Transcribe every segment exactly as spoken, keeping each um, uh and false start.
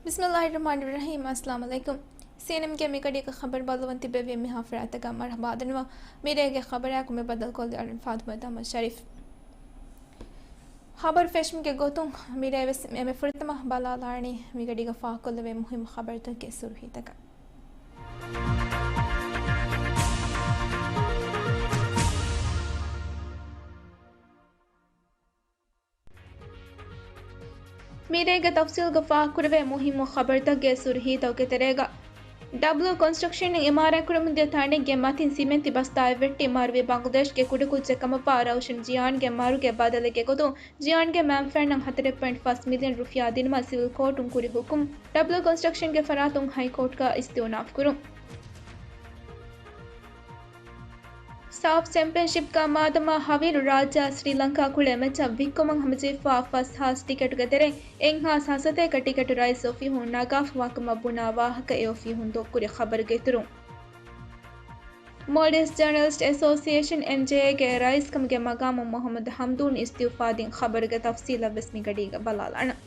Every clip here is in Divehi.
ބިސްމިއްލާހިއްރަޙްމާނިއްރަޙީމް. އައްސަލާމު ޢަލައިކުމް. ސީއެންއެމްގެ މިގަޑީގަ ޚަބަރު ބައްލަވަން ތިބެވި މިހާ ފަރާތަކަށް މަރުޙަބާ ދަންނަވަން. މިރޭގެ ޚަބަރާއެކު މި ބައްދަލުކޮށްލީ އަޅުން ފާތުމަތު އަޙްމަދު ޝަރީފް. ޚަބަރު ފެށުމުގެ ގޮތުން މިރޭ ވެސް އެންމެ ފުރަތަމަ ބަލާލާނީ މިގަޑީގަ ފާހަގަކޮށްލެވޭ މުހިއްމު ޚަބަރުތަކުގެ ސުރުޚީތަކަށް. މިރޭގެ ތަފްސީލްގަ ފާހަގަކުރެވޭ މުހިއްމު ޚަބަރުތަކުގެ ސުރުޚީތަކުގެ ތެރޭގަ، ޑަބްލިއު ކޮންސްޓްރަކްޝަން އިމާރާތްކުރަމުންދިޔަ ތަނެއްގެ މަތިން ސިމެންތި ބަސްތާއެއް ވެއްޓި މަރުވި ބަނގްލަދޭޝްގެ ކުޑަކުއްޖެއް ކަމަށްވާ ރައުޝަން ޖިޔާންގެ މަރުގެ ބަދަލެއްގެ ގޮތުން ޖިޔާންގެ މައިންފަރިންނަށް ހަތަރެއް ޕޮއިންޓް ފަސް މިލިއަން ރުފިޔާ ދިނުމަށް ސިވިލް ކޯޓުން ކުރި ހުކުމް، ޑަބްލިއު ކޮންސްޓްރަކްޝަންގެ ފަރާތުން ހައިކޯޓްގަ އިސްތިއުނާފް ކުރުން. ސާފް ޗެމްޕިއަންޝިޕްގަ މާދަމާ ހަވީރު ރާއްޖެއާ ސްރީލަންކާ ކުޅޭ މެޗަށް ވިއްކުމަށް ހަމަޖެހިފާ ފަސް ހާސް ޓިކެޓުގެ ތެރެއިން އެއްހާސް ހަސަތޭކަ ޓިކެޓު ރައީސް އޮފީހުން ނަގާފަވާކަމަށް ބުނާ ވާހަކަ އެ އޮފީހުން ދޮގުކުރި ޚަބަރުގެ އިތުރުން، މޯލްޑިވްސް ޖަރނަލިސްޓް އެސޯސިއޭޝަން، އެމްޖޭއޭގެ ރައީސްކަމުގެ މަގާމުން މުޙައްމަދު ހަމްދޫން އިސްތިއުފާދިން ޚަބަރުގެ ތަފްސީލަށް ވެސް މިގަޑީގަ ބަލާލާނަން.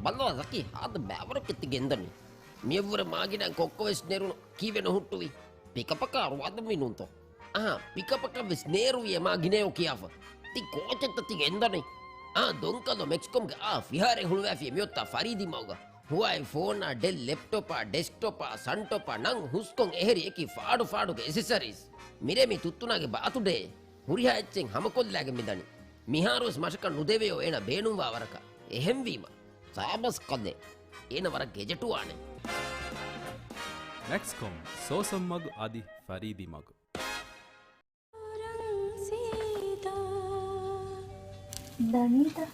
ބައްލަވާ ޒަކީ، ހާދަ ބައިވަރަކަށް ތި ގެންދަނީ. މިއަށްވުރެ މާގިނައިން ކޮއްކޮވެސް ނެރުނު ކީއްވެ ނުހުއްޓުވީ؟ ޕިކަޕަކާ ރުވާދަންވީ ނޫންތޯ؟ އަހާ، ޕިކަޕަކަށް ވެސް ނޭރުވި އެ މާގިނައޯ ކިޔާފަ. ތި ކޯޗެއްތަ ތި ގެންދަނީ؟ އާ، ދޮންކަލޯ މެކްސްކޮމްގެ އާ ފިހާރައެއް ހުޅުވާފި މިއޮތާ ފަރީދީ މަގުގަ. ހުވާއި ފޯނާ، ޑެލް ލެޕްޓޮޕާ، ޑެސްކްޓޮޕާ، ސަންޓޮޕާ، ނަން ހުސްކޮން އެހެރި އެކި ފާޑު ފާޑުގެ އެސެސަރީސް. މިރޭ މި ތުއްތުނާގެ ބާތުޑޭ. ހުރިހާ އެއްޗެއް ހަމަކޮށްލާގެން މިދަނީ. މިހާރުވެސް މަށަކަށް ނުދެވެޔޯ އޭނަ ބޭނުންވާ ވަރަކަށް. އެހެންވީމަ، ސާބަސް ކަލޭ. އޭނަ ވަރަށް ގެޖެޓުވާނެ. މެކްސްކޮމް، ސޯސަން މަގު އަދި ފަރީދީ މަގު. ދަނީތަ؟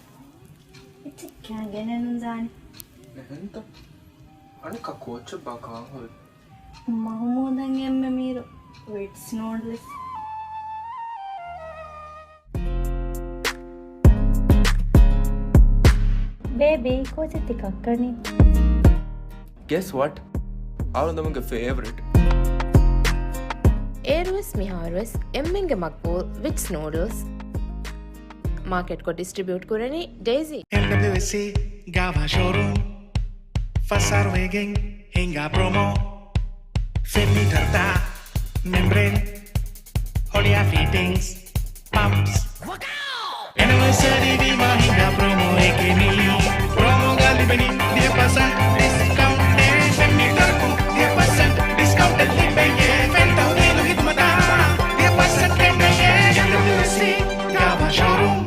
އެއްޗެއް ކައިގެނެއް ނުދާނެ. އެހެންތަ؟ އަނެއްކާ ކޯއްޗެއްބާ ކާން ހުރީ؟ މަހުމޫދަށް އެންމެ މީރު ވިޓްސް ނޫޑްލްސް. ބޭބީ، ކޯޗެއް ތި ކައްކަނީ؟ Guess what? އަޅުގަނޑުގެ ފޭވަރިޓް. އޭރުވެސް މިހާރުވެސް އެންމެންގެ މަގްބޫލް ވިޓްސް ނޫޑްލްސް. މާކެޓްކޮށް ޑިސްޓްރިބިއުޓް ކުރަނީ ޑޭޒީ. އެމްޑަބްލިއުއެސްސީ ގާވާ ޝޯރޫމް. ފަސް އަހަރު ވެގެން ހިނގާ ޕްރޮމޯ. ފެން މީޓަރުތައް، މެމްބްރޭން، ހޮޅިއާ ފިޓިންގްސް، ޕަމްޕްސް. އެނިވަރސަރީ ވީމާ ހިނގާ ޕްރޮމޯއެކޭ މީ. ޕްރޮމޯގަ ލިބެނީ ވިހި ޕަސެންޓް ޑިސްކައުންޓެއް. ފެން މީޓަރަކުން ވިހި ޕަސެންޓް ޑިސްކައުންޓެއް ލިބެޔޭ. ފެން ތަހުލީލު ޚިދުމަތާ ވިހި ޕަސެންޓް ކެނޑެޔޭ. އެމްޑަބްލިއުއެސްސީ ގާވާ ޝޯރޫމް.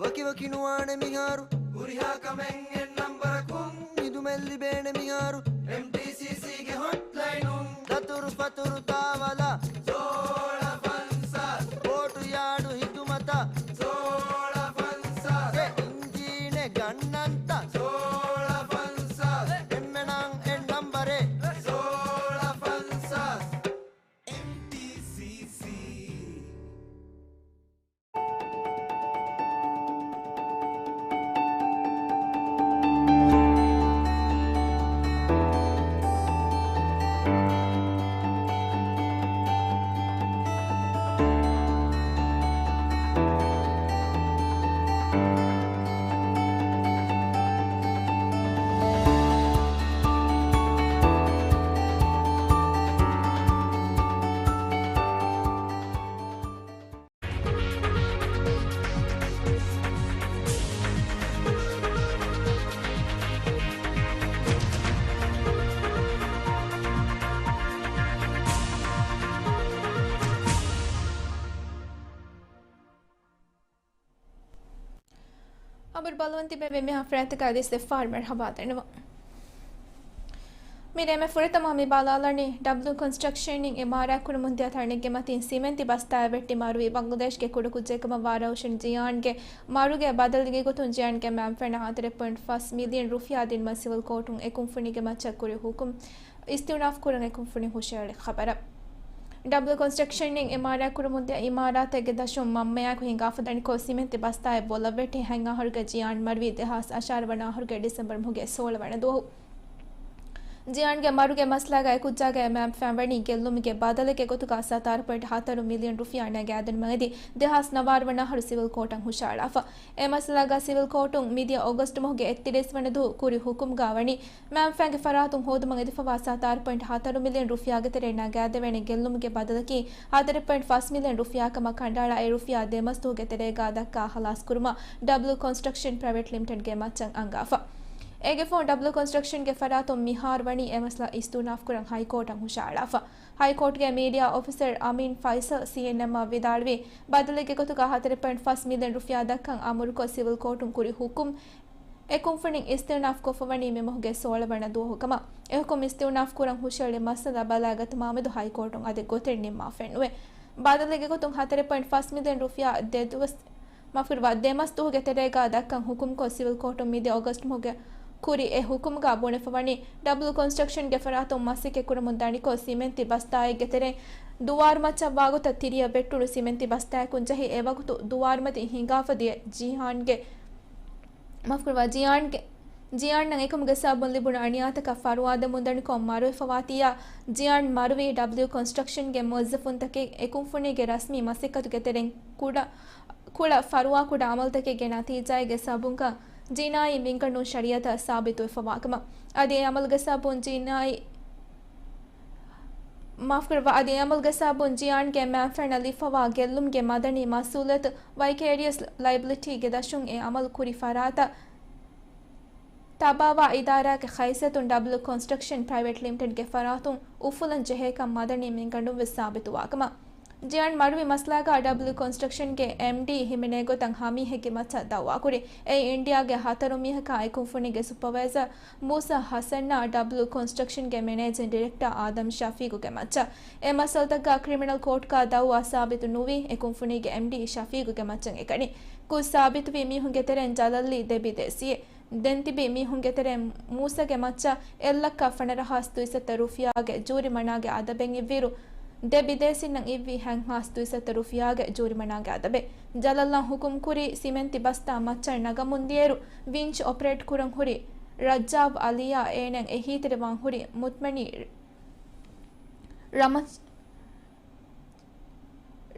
ވަކިވަކި ނުވާނެ މިހާރު. ހުރިހާ ކަމެއް އެއް ނަންބަރަކުން. ހިދުމަތް ލިބޭނެ މިހާރު. އެމްޓީސީސީގެ ހޮޓްލައިނުން. ދަތުރު ފަތުރު ތާވަލަށް. ސޯޅަ ފަންސާސް. ބޯޓު ޔާޑު ހިދުމަތަށް. ސޯޅަ ފަންސާސް. އެ އިންޖީނެއް ގަންނަންތަ؟ ސޯޅަ ފަންސާސް. އެންމެނަށް އެއް ނަންބަރެއް. ސޯޅަ ފަންސާސް. އެމްޓީސީސީ. ޚަބަރު ބަލަވަން ތިބެ މި މިހާ ފަރާތަކަށް އަދިވެސް ދެއްފަހަރު މަރުޙަބާ ދަންނަވަން. މިރޭ މެ ފުރަތަމަ މި ބަލާލަނީ، ޑަބްލިއު ކޮންސްޓްރަކްޝަން އިމާރާތް ކުރަމުންދިޔަ ތަނެއްގެ މަތިން ސިމެންތި ބަސްތާއެއް ވެއްޓި މަރުވި ބަނގްލަދޭޝްގެ ކުޑަކުއްޖެއް ކަމަށްވާ ރައުޝަން ޖިޔާންގެ މަރުގެ ބަދަލުގެ ގޮތުން ޖިޔާންގެ މައިންފަރިންނަށް ހަތަރެއް ޕޮއިންޓް ފަސް މިލިއަން ރުފިޔާ ދިނުމަށް ސިވިލް ކޯޓުން އެ ކުންފުނީގެ މައްޗަށް ކުރި ހުކުމް އިސްތިއުނާފް ކުރަން އެ ކުންފުނި ހުށައެޅި ޚަބަރަށް. ޑަބްލިއު ކޮންސްޓްރަކްޝަންއިން އިމާރާތް ކުރަމުންދިޔަ އިމާރާތެއްގެ ދަށުން މަންމަޔާއެކު ހިނގާފަ ދަނިކޮށް، ސިމެންތި ބަސްތާއެއް ބޮލަށް ވެއްޓި ހަތް އަހަރުގެ ޖިޔާން މަރުވީ ދެހާސް އަށާރަ ވަނަ އަހަރުގެ ޑިސެމްބަރު މަހުގެ ސޯޅަ ވަނަ ދުވަހު. ޒިޔާންގެ މަރުގެ މައްސަލާގައި ކުއްޖާގެ މައިންބަފައިން ވަނީ ގެއްލުމުގެ ބަދަލެއްގެ ގޮތުގަ ސަތާރަ ޕޮއިންޓް ހަތަރު މިލިއަން ރުފިޔާ ނަގާދިނުމަށް އެދި ދެހާސް ނަވާރަ ވަނަ އަހަރު ސިވިލް ކޯޓަށް ހުށައަޅާފަ. އެ މައްސަލާގަ ސިވިލް ކޯޓުން މިދިޔަ އޮގަސްޓު މަހުގެ އެއްތިރީސް ވަނަ ދުވަހު ކުރި ހުކުމުގަ ވަނީ މައިންބަފައިންގެ ފަރާތުން ހޯދުމަށް އެދިފަވާ ސަތާރަ ޕޮއިންޓް ހަތަރު މިލިއަން ރުފިޔާގެ ތެރޭ ނަގާދެވޭނެ ގެއްލުމުގެ ބަދަލަކީ ހަތަރެއް ޕޮއިންޓް ފަސް މިލިއަން ރުފިޔާ ކަމަށް ކަނޑައަޅާ، އެ ރުފިޔާ ދެ މަސް ދުވަހުގެ ތެރޭގަ ދައްކާ ހަލާސް ކުރުމަށް ޑަބްލިއު ކޮންސްޓްރަކްޝަން ޕްރައިވެޓް ލިމިޓެޑްގެ މައްޗަށް އަންގާފަ. އޭގެ ފަހުން ޑަބްލިއު ކޮންސްޓްރަކްޝަންގެ ފަރާތުން މިހާރު ވަނީ އެ މައްސަލަ އިސްތިއުނާފް ކުރަން ހައިކޯޓަށް ހުށައަޅާފަ. ހައިކޯޓްގެ މީޑިއާ އޮފިސަރ އަމީން ފައިސަލް ސީއެންއެމްއަށް ވިދާޅުވީ، ބަދަލެއްގެ ގޮތުގަ ހަތަރެއް ޕޮއިންޓް ފަސް މިލިއަން ރުފިޔާ ދައްކަން އަމުރުކޮށް ސިވިލް ކޯޓުން ކުރި ހުކުމް އެ ކުންފުނިން އިސްތިއުނާފް ކޮށްފަ ވަނީ މި މަހުގެ ސޯޅަ ވަނަ ދުވަހު ކަމަށް. އެ ހުކުމް އިސްތިއުނާފް ކުރަން ހުށައެޅި މައްސަލަ ބަލާގަތުމާމެދު ހައިކޯޓުން އަދި ގޮތެއް ނިންމާފައެއް ނުވޭ. ބަދަލެއްގެ ގޮތުން ހަތަރެއް ޕޮއިންޓް ފަސް މިލިއަން ރުފިޔާ ދެ ދުވަސް، މާފުކުރައްވާ، ދެ މަސް ދުވަހުގެ ތެރޭގަ ދައްކަން ހުކުމްކޮށް ސިވިލް ކޯޓުން މިދިޔަ އޮގަސްޓް މަހުގެ ކުރި އެ ހުކުމުގަ ބުނެފަ ވަނީ، ޑަބްލިއު ކޮންސްޓްރަކްޝަންގެ ފަރާތުން މަސައްކަތް ކުރަމުން ދަނިކޮށް، ސިމެންތި ބަސްތާއެއްގެ ތެރެއިން ދުވާރު މައްޗަށް ވާގޮތަށް ތިރިއަށް ވެއްޓުނު ސިމެންތި ބަސްތާއަކުން ޖެހި، އެވަގުތު ދުވާރުމަތިން ހިނގާފަ ދިޔަ ޖީހާންގެ، މާފުކުރައްވާ، ޖިޔާންގެ، ޖިޔާންއަށް އެކަމުގެ ސަބަބުން ލިބުނު އަނިޔާތަކަށް ފަރުވާ ދެމުން ދަނިކޮށް މަރުވެފަވާތީއާ، ޖިޔާން މަރުވީ ޑަބްލިއު ކޮންސްޓްރަކްޝަންގެ މުވައްޒަފުންތަކެއް އެ ކުންފުނީގެ ރަސްމީ މަސައްކަތުގެ ތެރެއިން ކުޑަ، ކުޑަ ފަރުވާކުޑަ އަމަލުތަކެއްގެ ނަތީޖާއެއްގެ ސަބަބުންކަން ޖިނާއީ މިންގަނޑުން ޝަރީއަތަށް ސާބިތުވެފަވާކަމަށް. އަދި އެ އަމަލުގެ ސަބަބުން ޖިނާއީ، މާފުކުރައްވާ، އަދި އެ އަމަލުގެ ސަބަބުން ޖިޔާންގެ މައިންބަފައިންނަށް ލިބިފަވާ ގެއްލުމުގެ މަދަނީ މަސްއޫލިއްޔަތު، ވައިކޭރިއަސް ލައިބިލިޓީގެ ދަށުން އެ އަމަލު ކުރި ފަރާތަށް ތަބާވާ އިދާރާގެ ހައިސިއްޔަތުން ޑަބްލިއު ކޮންސްޓްރަކްޝަން ޕްރައިވެޓް ލިމިޓެޑްގެ ފަރާތުން އުފުލަން ޖެހޭކަން މަދަނީ މިންގަނޑުން ވެސް ސާބިތުވާކަމަށް. ޖިޔާން މަރުވި މައްސަލާގަ ޑަބްލިއު ކޮންސްޓްރަކްޝަންގެ އެމްޑީ ހިމެނޭ ގޮތަށް ހަ މީހެއްގެ މައްޗަށް ދައުވާކުރި. އެއީ އިންޑިއާގެ ހަތަރު މީހަކާ އެ ކުންފުނީގެ ސުޕަވައިޒަރ މޫސާ ހަސަންއާ ޑަބްލިއު ކޮންސްޓްރަކްޝަންގެ މެނޭޖިން ޑިރެކްޓާ އާދަމް ޝަފީގުގެ މައްޗަށް. އެ މައްސަލަތަކަށް ކްރިމިނަލް ކޯޓްގަ ދައުވާ ސާބިތު ނުވީ އެ ކުންފުނީގެ އެމްޑީ ޝަފީގުގެ މައްޗަށް އެކަނި. ކުށް ސާބިތުވި މީހުންގެ ތެރެއިން ޖަލަލްއީ ދެ ބިދޭސީއެއް. ދެން ތިބި މީހުންގެ ތެރެއިން މޫސާގެ މައްޗަށް އެއްލައްކަ ފަނަރަ ހާސް ދުއިސައްތަ ރުފިޔާގެ ޖޫރިމަނާގެ އަދަބެއް އިއްވިއިރު، ދެ ބިދޭސީންނަށް އިއްވި ހަތް ހާސް ދުއިސައްތަ ރުފިޔާގެ ޖޫރިމަނާގެ އަދަބެއް. ޖަލަލްއަށް ހުކުމް ކުރީ ސިމެންތި ބަސްތާ މައްޗަށް ނަގަމުން ދިޔައިރު، ވިންޗް އޮޕަރޭޓް ކުރަން ހުރި ރައްޖާބް އަލީއާ އޭނައަށް އެހީތެރިވާން ހުރި މުތްމަނީ ރަމަ-،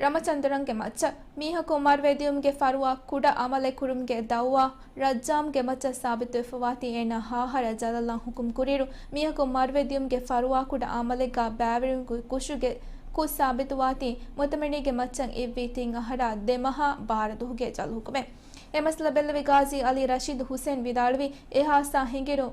ރަމަޗަންދްރަންގެ މައްޗަށް. މީހަކު މަރުވެދިޔުމުގެ ފަރުވާ ކުޑަ އަމަލެއް ކުރުމުގެ ދައުވާ ރައްޖާމްގެ މައްޗަށް ސާބިތުވެފަވާތީ އޭނާ ހަ އަހަރަށް ޖަލަލްއަށް ހުކުމް ކުރިއިރު، މީހަކު މަރުވެދިޔުމުގެ ފަރުވާކުޑަ އަމަލެއްގަ ބައިވެރިވުމުގެ ކުށުގެ ކުށް ސާބިތުވާތީ މުތަމަނީގެ މައްޗަށް އިއްވީ ތިން އަހަރާ ދެ މަހާ ބާރަ ދުވަހުގެ ޖަލް ހުކުމެއް. އެ މައްސަލަ ބެއްލެވި ގާޒީ އަލީ ރަޝީދު ހުސެން ވިދާޅުވީ، އެހާސާ ހިނގިއިރު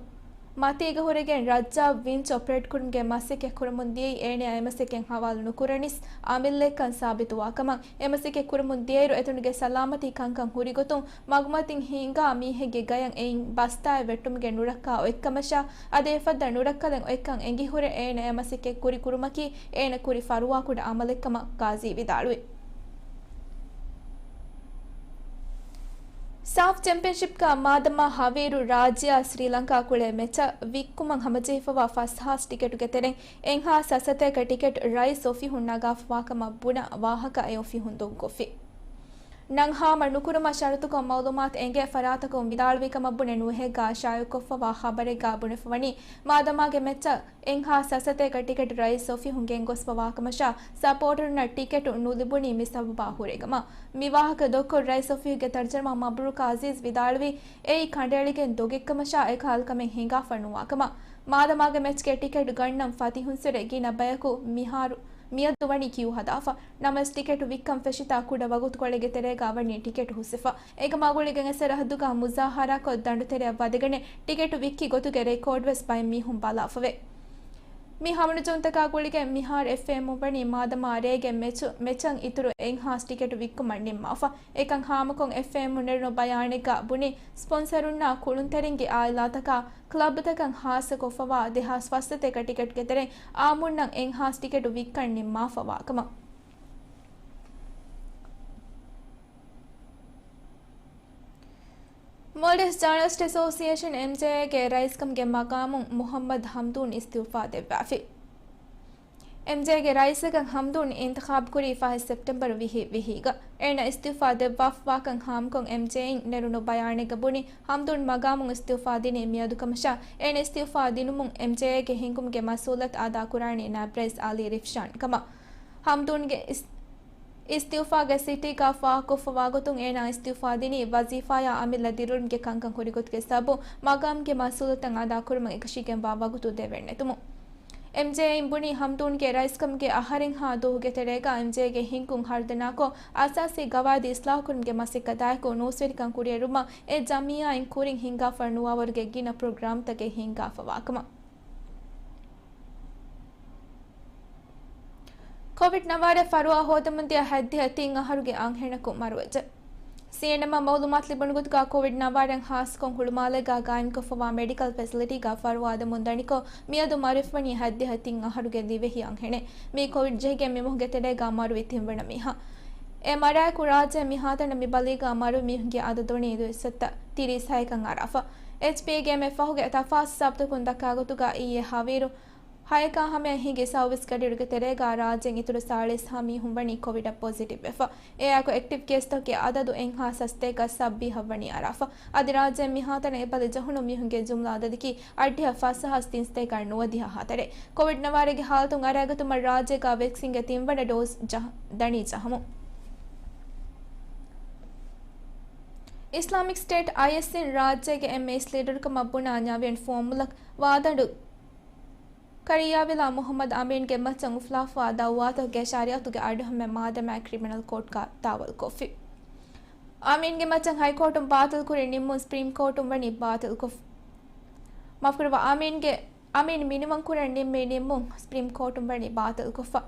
މަތީގަ ހުރެގެން ރައްޖާ ވިންޗް އޮޕަރޭޓް ކުރުމުގެ މަސައްކަތް ކުރަމުން ދިޔައީ އޭނަޔާ އެ މަސައްކަތް ހަވާލު ނުކުރަނީސް އަމިއްލައެއްކަން ސާބިތުވާ ކަމަށް. އެ މަސައްކަތް ކުރަމުން ދިޔައިރު އެތަނުގެ ސަލާމަތީ ކަންކަން ހުރިގޮތުން މަގުމަތިން ހިނގާ މީހެއްގެ ގަޔަށް އެއިން ބަސްތާއެއް ވެއްޓުމުގެ ނުރައްކާ އޮތްކަމަށާ، އަދި އެފަދަ ނުރައްކަލެއް އޮތްކަން އެނގިހުރެ އޭނަ އެ މަސައްކަތް ކުރި ކުރުމަކީ އޭނަ ކުރި ފަރުވާކުޑަ އަމަލެއްކަމަށް ގާޒީ ވިދާޅުވި. ސާފް ޗެމްޕިއަންޝިޕްގަ މާދަމާ ހަވީރު ރާއްޖެއާ ސްރީލަންކާ ކުޅޭ މެޗަށް ވިއްކުމަށް ހަމަޖެހިފަވާ ފަސް ހާސް ޓިކެޓުގެ ތެރެއިން އެއްހާސް ހަސަތޭކަ ޓިކެޓް ރައީސް އޮފީހުން ނަގާފަވާކަމަށް ބުނަ ވާހަކަ އެ އޮފީހުން ދޫކޮށްފި. ނަން ހާމަ ނުކުރުމަށް ޝަރުތުކޮށް މައުލޫމާތު އެނގޭ ފަރާތަކުން ވިދާޅުވި ކަމަށް ބުނެ ނުވަހެއްގަ ޝާއިޢުކޮށްފަވާ ޚަބަރެއްގަ ބުނެފަވަނީ، މާދަމާގެ މެޗަށް އެއްހާސް ހަސަތޭކަ ޓިކެޓް ރައީސް އޮފީހުން ގެންގޮސްފަވާކަމަށާ، ސަޕޯޓަރުންނަށް ޓިކެޓު ނުލިބުނީ މި ސަބަބާ ހުރެގަމާ. މި ވާހަކަ ދޮއްކޮށް ރައީސް އޮފީހުގެ ތަރްޖަމާ މަބްރޫކް އަޒީޒް ވިދާޅުވީ، އެއީ ކަނޑައެޅިގެން ދޮގެއްކަމަށާ އެކަހަލަ ކަމެއް ހިނގާފަ ނުވާކަމަށް. މާދަމާގެ މެޗްގެ ޓިކެޓް ގަންނަން ފަތިހުންސުރެ ގިނަ ބަޔަކު މިހާރު މިއަދު ވަނީ ކިއު ހަދާފަ. ނަމަވެސް ޓިކެޓު ވިއްކަން ފެށިތާ ކުޑަ ވަގުތުކޮޅެއްގެ ތެރޭގަ ވަނީ ޓިކެޓު ހުސްވެފަ. އޭގެ މަގުޅިގެން އެ ސަރަހައްދުގަ މުޒާހަރާކޮށް ދަނޑުތެރެއަށް ވަދެގަނެ ޓިކެޓު ވިއްކި ގޮތުގެ ރެކޯޑްވެސް ބައެއް މީހުން ބަލާފަވޭ. މި ހަމަނުޖަމުތަކާ ގުޅިގެން މިހާރު އެފްއޭއެމް ވަނީ މާދަމާ ރޭގެ މެޗު، މެޗަށް އިތުރު އެއްހާސް ޓިކެޓު ވިއްކުމަށް ނިންމާފަ. އެކަން ހާމަކޮށް އެފްއޭއެމް ނެރުނު ބަޔާނެއްގަ ބުނީ، ސްޕޮންސަރުންނާ ކުޅުންތެރިންގެ އާއިލާތަކާ ކްލަބުތަކަށް ހާއްސަކޮށްފަވާ ދެހާސް ފަސްސަތޭކަ ޓިކެޓްގެ ތެރެއިން އާއްމުންނަށް އެއްހާސް ޓިކެޓު ވިއްކަން ނިންމާފަވާކަމަށް. މޯލްޑިވްސް ޖާނަލިސްޓް އެސޯސިއޭޝަން، އެމްޖޭއޭގެ ރައީސްކަމުގެ މަގާމުން މުހައްމަދު ހަމްދޫން އިސްތިއުފާ ދެއްވާފި. އެމްޖޭއޭގެ ރައީސަކަށް ހަމްދޫން އިންތިޚާބުކުރީ ފަހެ ސެޕްޓެމްބަރު ވިހި ވިހީގަ. އޭނަ އިސްތިއުފާ ދެއްވާފަވާކަން ހާމްކޮށް އެމްޖޭއޭއިން ނެރުނު ބަޔާނެއްގަ ބުނީ، ހަމްދޫން މަގާމުން އިސްތިއުފާ ދިނީ މިއަދު ކަމަށާ، އޭނަ އިސްތިއުފާ ދިނުމުން އެމްޖޭއޭގެ ހިންގުމުގެ މަސްއޫލިއްޔަތު އަދާކުރާނީ ނައިބް ރައީސް އަލީ ރިފްޝާން ކަމަށް. ހަމްދޫންގެ އިސް-، އިސްތިއުފާގެ ސިޓީގަ ފާހަގަކޮށްފަވާގޮތުން، އޭނާ އިސްތިއުފާ ދިނީ ވަޒީފާޔާ އަމިއްލަ ދިރިއުޅުމުގެ ކަންކަން ކުރިގޮތުގެ ސަބަބުން މަގާމުގެ މަސްއޫލިއްޔަތު އަދާކުރުމަށް އެކަށީގެންވާ ވަގުތު ދެވެން ނެތުމުން. އެމްޖޭއޭއިން ބުނީ، ހަމްދޫންގެ ރައީސްކަމުގެ އަހަރެއްހާ ދުވަހުގެ ތެރޭގަ އެމްޖޭއޭގެ ހިންގުން ހަރުދަނާކޮށް، އަސާސީ ގަވާއިދު އިސްލާހުކުރުމުގެ މަސައްކަތާއެކު ނޫސްވެރިކަން ކުރިއެރުމަށް އެ ޖަމިއްޔާއިން ކުރިން ހިންގާފަ ނުވަވަރުގެ ގިނަ ޕްރޮގްރާމްތަކެއް ހިންގާފަވާކަމަށް. ކޮވިޑް ނަވާރަ ފަރުވާ ހޯދަމުންދިޔަ ހަތްދިހަ ތިން އަހަރުގެ އަންހެނަކު މަރުވެއްޖެ. ސީއެންއެމްއަށް މައުލޫމާތު ލިބުނު ގޮތުގަ ކޮވިޑް ނަވާރަ ހާއްސަކޮށް ހުޅުމާލޭގަ ގާއިމްކޮށްފަވާ މެޑިކަލް ފެސިލިޓީގަ ފަރުވާ ދެމުން ދަނިކޮށް، މިއަދު މަރުވެފަވަނީ ހަތްދިހަ ތިން އަހަރުގެ ދިވެހި އަންހެނެއް. މީ ކޮވިޑް ޖެހިގެން މި މަހުގެ ތެރޭގަ މަރުވި ތިންވަނަ މީހާ. އެ މަރާއެކު ރާއްޖެ މިހާތަނަށް މި ބަލީގަ މަރުވި މީހުންގެ އަދަދު ވަނީ ދުއިސައްތަ ތިރީސް ހައެއްކަން އަރާފަ. އެޗްޕީގެ މި ފަހުގެ ތަފާސް ހިސާބުތަކުން ދައްކާ ގޮތުގަ އިއްޔެ ހަވީރު ހައެއްކާ ހަމަޔަށް ހިނގި ސައުވީސް ގަޑިއިރުގެ ތެރޭގަ ރާއްޖޭން އިތުރު ސާޅީސް ހަ މީހުން ވަނީ ކޮވިޑަށް ޕޮޒިޓިވް ވެފަ. އެއާއެކު އެކްޓިވް ކޭސްތަކުގެ އަދަދު އެއްހާސް ސަތޭކަ ސައްބީހަށް ވަނީ އަރާފަ. އަދި ރާއްޖޭން މިހާތަނަށް އެބަލި ޖެހުނު މީހުންގެ ޖުމްލަ އަދަދަކީ އަށްޑިހަ ފަސްހާސް ތިން ސަތޭކަ ނުވަދިހަ ހަތަރެއް. ކޮވިޑް ނަވާރަގެ ހާލަތުން އަރައިގަތުމަށް ރާއްޖޭގަ ވެކްސިންގެ ތިންވަނަ ޑޯޒް ޖަހަ-، ދަނީ ޖަހަމުން. އިސްލާމިކް ސްޓޭޓް، އައިއެސްއިން، ރާއްޖޭގެ އެން އެސް ލީޑަރުކަމަށް ބުނާ ނަވީން ފުވައްމުލަކަށް ވާދަނޑު ކަރިއްޔާވިލާ މުހައްމަދު އަމީންގެ މައްޗަށް އުފުލާފަވާ ދައުވާތަކުގެ ޝަރީއަތުގެ އަޑުއެހުމެއް މާދަމާ ކްރިމިނަލް ކޯޓްގަ ދާވަލުކޮށްފި. އަމީންގެ މައްޗަށް ހައިކޯޓުން ބާތިލްކުރި ނިންމުން ސްޕްރީމް ކޯޓުން ވަނީ ބާތިލްކޮށް-، މާފުކުރައްވާ، އަމީންގެ، އަމީން މިނިވަންކުރަން ނިންމި ނިންމުން ސްޕްރީމް ކޯޓުން ވަނީ ބާތިލްކޮށްފަ.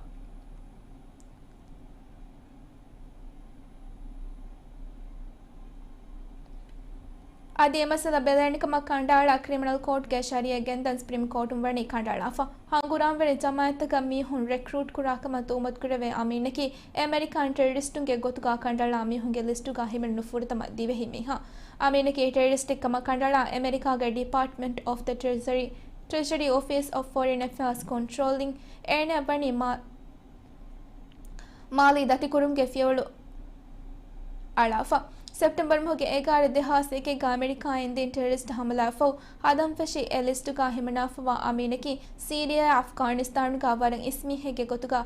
އަދި އެ މައްސަލަ ބެލެނިކަމަށް ކަނޑައަޅާ ކްރިމިނަލް ކޯޓްގެ ޝަރީއަތް ގެންދަން ސްޕްރީމް ކޯޓުން ވަނީ ކަނޑައަޅާފަ. ހަނގުރާމަވެރި ޖަމާއަތްތަކަށް މީހުން ރެކްރޫޓް ކުރާ ކަމަށް ތުހުމަތުކުރެވޭ އަމީނަކީ އެމެރިކާން ޓެރަރިސްޓުންގެ ގޮތުގަ ކަނޑައަޅާ މީހުންގެ ލިސްޓުގަ ހިމެނުނު ފުރަތަމަ ދިވެހި މީހާ. އަމީނަކީ ޓެރަރިސްޓެއް ކަމަށް ކަނޑައަޅާ އެމެރިކާގެ ޑިޕާޓްމަންޓް އޮފް ދަ ޓްރެޖަރީ، ޓްރެޖަރީ އޮފީސް އޮފް ފޮރިން އެފެއާސް ކޮންޓްރޯލިން އޭނަ ވަނީ މާ-، މާލީ ދަތިކުރުމުގެ ފިޔަވަޅު އަޅާފަ. ސެޕްޓެމްބަރު މަހުގެ އެގާރަ ދެހާސް އެކެއްގަ އަމެރިކާއިން ދިން ޓެރަރިސްޓް ހަމަލާފައި ހަދަންފެށި އެ ލިސްޓުގަ ހިމަނާފަވާ އަމީނަކީ ސީރިއާ އަފްޣާނިސްތާނުގަ ވަރަށް އިސް މީހެއްގެ ގޮތުގަ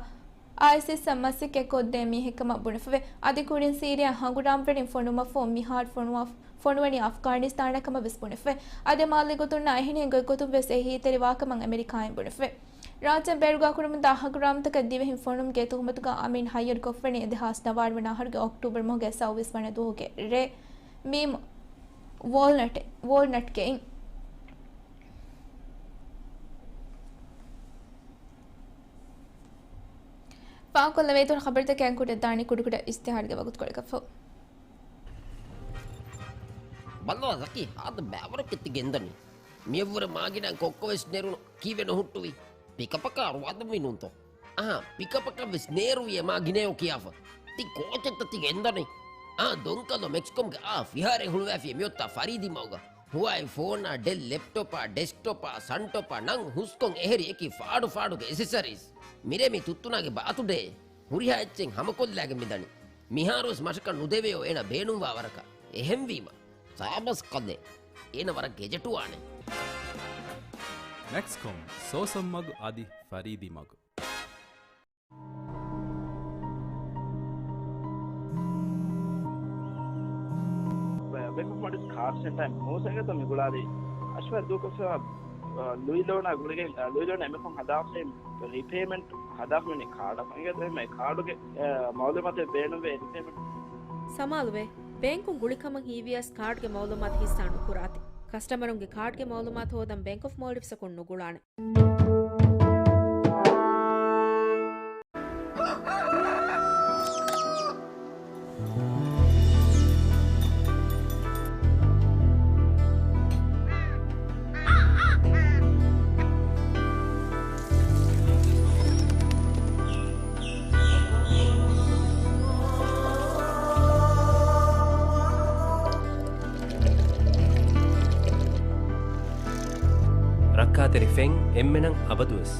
އައިސިސްއަށް މަސައްކަތްކޮށްދޭ މީހެއްކަމަށް ބުނެފަވޭ. އަދި ކުރިން ސީރިއާ ހަނގުރާމަވެރިން ފޮނުވުމަށްފަހު މިހާރު ފޮނުވާ-، ފޮނުވަނީ އަފްޣާނިސްތާނަށް ކަމަށް ވެސް ބުނެފަވޭ. އަދި މާލީ ގޮތުންނާ އެހެނިހެން ގޮތްގޮތުން ވެސް އެ ހީތެރިވާކަމަށް އެމެރިކާއިން ބުނެފަވޭ. ރާއްޖޭން ބޭރުގަ ކުރަމުންދާ ހަނގުރާމަތަކަށް ދިވެހިން ފޮނުވުމުގެ ތުހުމަތުގަ އަމީން ހައްޔަރުކޮށްފަވަނީ ދެހާސް ނަވާރަ ވަނަ އަހަރުގެ އޮކްޓޫބަރު މަހުގެ ސައުވީސް ވަނަ ދުވަހުގެ ރޭ މީމް ވޯލްނަޓް، ވޯލްނަޓްގެއިން. ފާހަގަކޮށްލެވޭތޯ ޚަބަރުތަކެއް އަންގައްވަން ކުރިއަށްދާނީ ކުޑަކުޑަ އިޝްތިހާރުގެ ވަގުތުކޮޅަކަށްފަހު. ބަލާ ޒަކީ، ހާދަ ބައިވަރަކަށް ތި ގެންދަނީ. މިއަށްވުރެ މާގިނަ ކޮއްކޮވެސް ނެރުނު ކީއްވެ ނުހުއްޓުވީ؟ ޕިކަޕަކާ އަރުވާލަންވީ ނޫންތޯ؟ އާ، ޕިކަޕަކަށް ވެސް ނޭރުވިޔޭ މާ ގިނަޔޯ ކިޔާފަ. ތި ކޯޗެއްތަ ތި ގެންދަނީ؟ އާ، ދޮންކަލޯ މެކްސްކޮމްގެ އާ ފިހާރައެއް ހުޅުވައިފިޔޭ މިއޮތްތާ ފަރީދީ މަގުގަ. ހުވާއި ފޯނާ، ޑެލް ލެޕްޓޮޕާ، ޑެސްކްޓޮޕާ، ސަންޓޮޕާ، ނަން ހުސްކޮން އެހެރި އެކި ފާޑު ފާޑުގެ އެސެސަރީސް. މިރޭ މި ތުއްތުނާގެ ބާތުޑޭ. ހުރިހާ އެއްޗެއް ހަމަކޮށްލާގެން މިދަނީ. މިހާރުވެސް މަށަކަށް ނުދެވެޔޯ އޭނަ ބޭނުންވާ ވަރަކަށް. އެހެންވީމަ، ސާބަސް ކަލޭ. އޭނަ ވަރަށް ގެޖެޓުވާނެ. މެކްސްކޮމް، ސޯސަން މަގު އަދި ފަރީދީ މަގު. ބެ-، ބެންކް އޮފް މޯލްޑިވްސް ކާޑް ސެންޓަރ މޫސަގެތަ މި ގުޅާލީ. އަޝްވާ ދޫކޮށްފައިވާ، އަ، ލުއި ލޯނާ ގުޅިގެން، އަ، ލުއި ލޯނާ އެމެކުން ހަދާފައި ރިޕޭމަންޓް ހަދާފަ މި ކާޑަށް އެނގޭތޯ އެހެން ކާޑުގެ، އަ، މައުލޫމާތެއް ބޭނުންވޭ ރިޕޭމަންޓް. ސަމާލުވޭ، ބޭންކުން ގުޅިކަމަށް ހީވިޔަސް ކާޑްގެ މައުލޫމާތު ހިއްސާ ނުކުރާތި. ކަސްޓަމަރުންގެ ކާޑްގެ މައުލޫމާތު ހޯދަން ބެންކް އޮފް މޯލްޑިވްސްއަކުން ނުގުޅާނެ. ރައްކާތެރި ފެން އެންމެނަށް އަބަދުވެސް.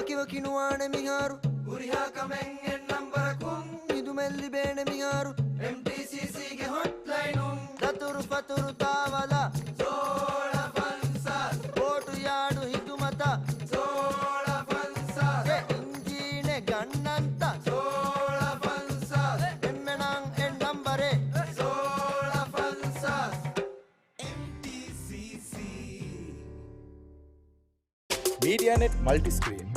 ކިވަކި ނުވާނެ މިހާރު. ހުރިހާ ކަމެއް އެއް ނަންބަރަކުން. ހިދުމަތް ލިބޭނެ މިހާރު. އެމްޓީސީސީގެ ހޮޓްލައިނުން. ދަތުރު ފަތުރު ތާވަލާ. ސޯޅަ ފަންސާސް. ބޯޓު ޔާޑު ހިދުމަތަށް. ސޯޅަ ފަންސާސް. އެ އިންޖީނެއް ގަންނަންތަ؟ ސޯޅަ ފަންސާސް. އެންމެނަށް އެއް ނަންބަރެއް. ސޯޅަ ފަންސާސް. އެމްޓީސީސީ. މީޑިއާނެޓް މަލްޓިސްކްރީން.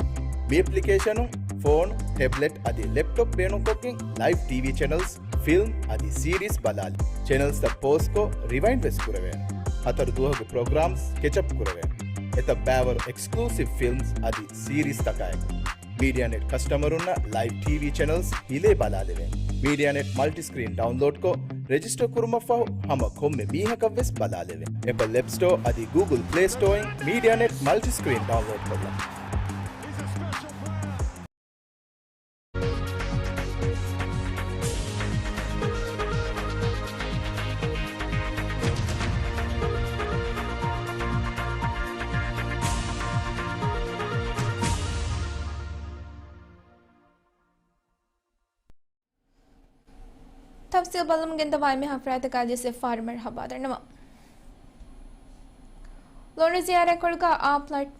މި އެޕްލިކޭޝަނުން ފޯނު، ޓެބްލެޓް އަދި ލެޕްޓޮޕް ބޭނުންކޮށްގެން ލައިވް ޓީވީ ޗެނަލްސް، ފިލްމް އަދި ސީރީސް ބަލާލި. ޗެނަލްސްތައް ޕޯޒްކޮށް ރިވައިންޑް ވެސް ކުރެވޭނެ. ހަތަރު ދުވަހުގެ ޕްރޮގްރާމްސް ކެޗަޕް ކުރެވޭނެ. އެތައް ބައިވަރު އެކްސްކްލޫސިވް ފިލްމްސް އަދި ސީރީސްތަކާއެކު. މީޑިއާނެޓް ކަސްޓަމަރުންނަށް ލައިވް ޓީވީ ޗެނަލްސް ހިލޭ ބަލާލެވޭނެ. މީޑިއާނެޓް މަލްޓިސްކްރީން ޑައުންލޯޑްކޮށް، ރެޖިސްޓަރ ކުރުމަށްފަހު ހަމަ ކޮންމެ މީހަކަށްވެސް ބަލާލެވޭނެ. އެޕަލް އެޕް ސްޓޯ އަދި ގޫގުލް ޕްލޭ ސްޓޯއިން މީޑިއާނެޓް މަލްޓިސްކްރީން ޑައުންލޯޑްކޮށްލަން. ތަފްސީލް ބަލަމުން ގެންދަވާ އެންމެހާ ފަރާތަކާ ޖެއްސެ ފާރުމަރ ހަބާދަންނަވަ. ލޮނުޒިޔާރަކޮޅުގަ އާ ޕްލެޓް-،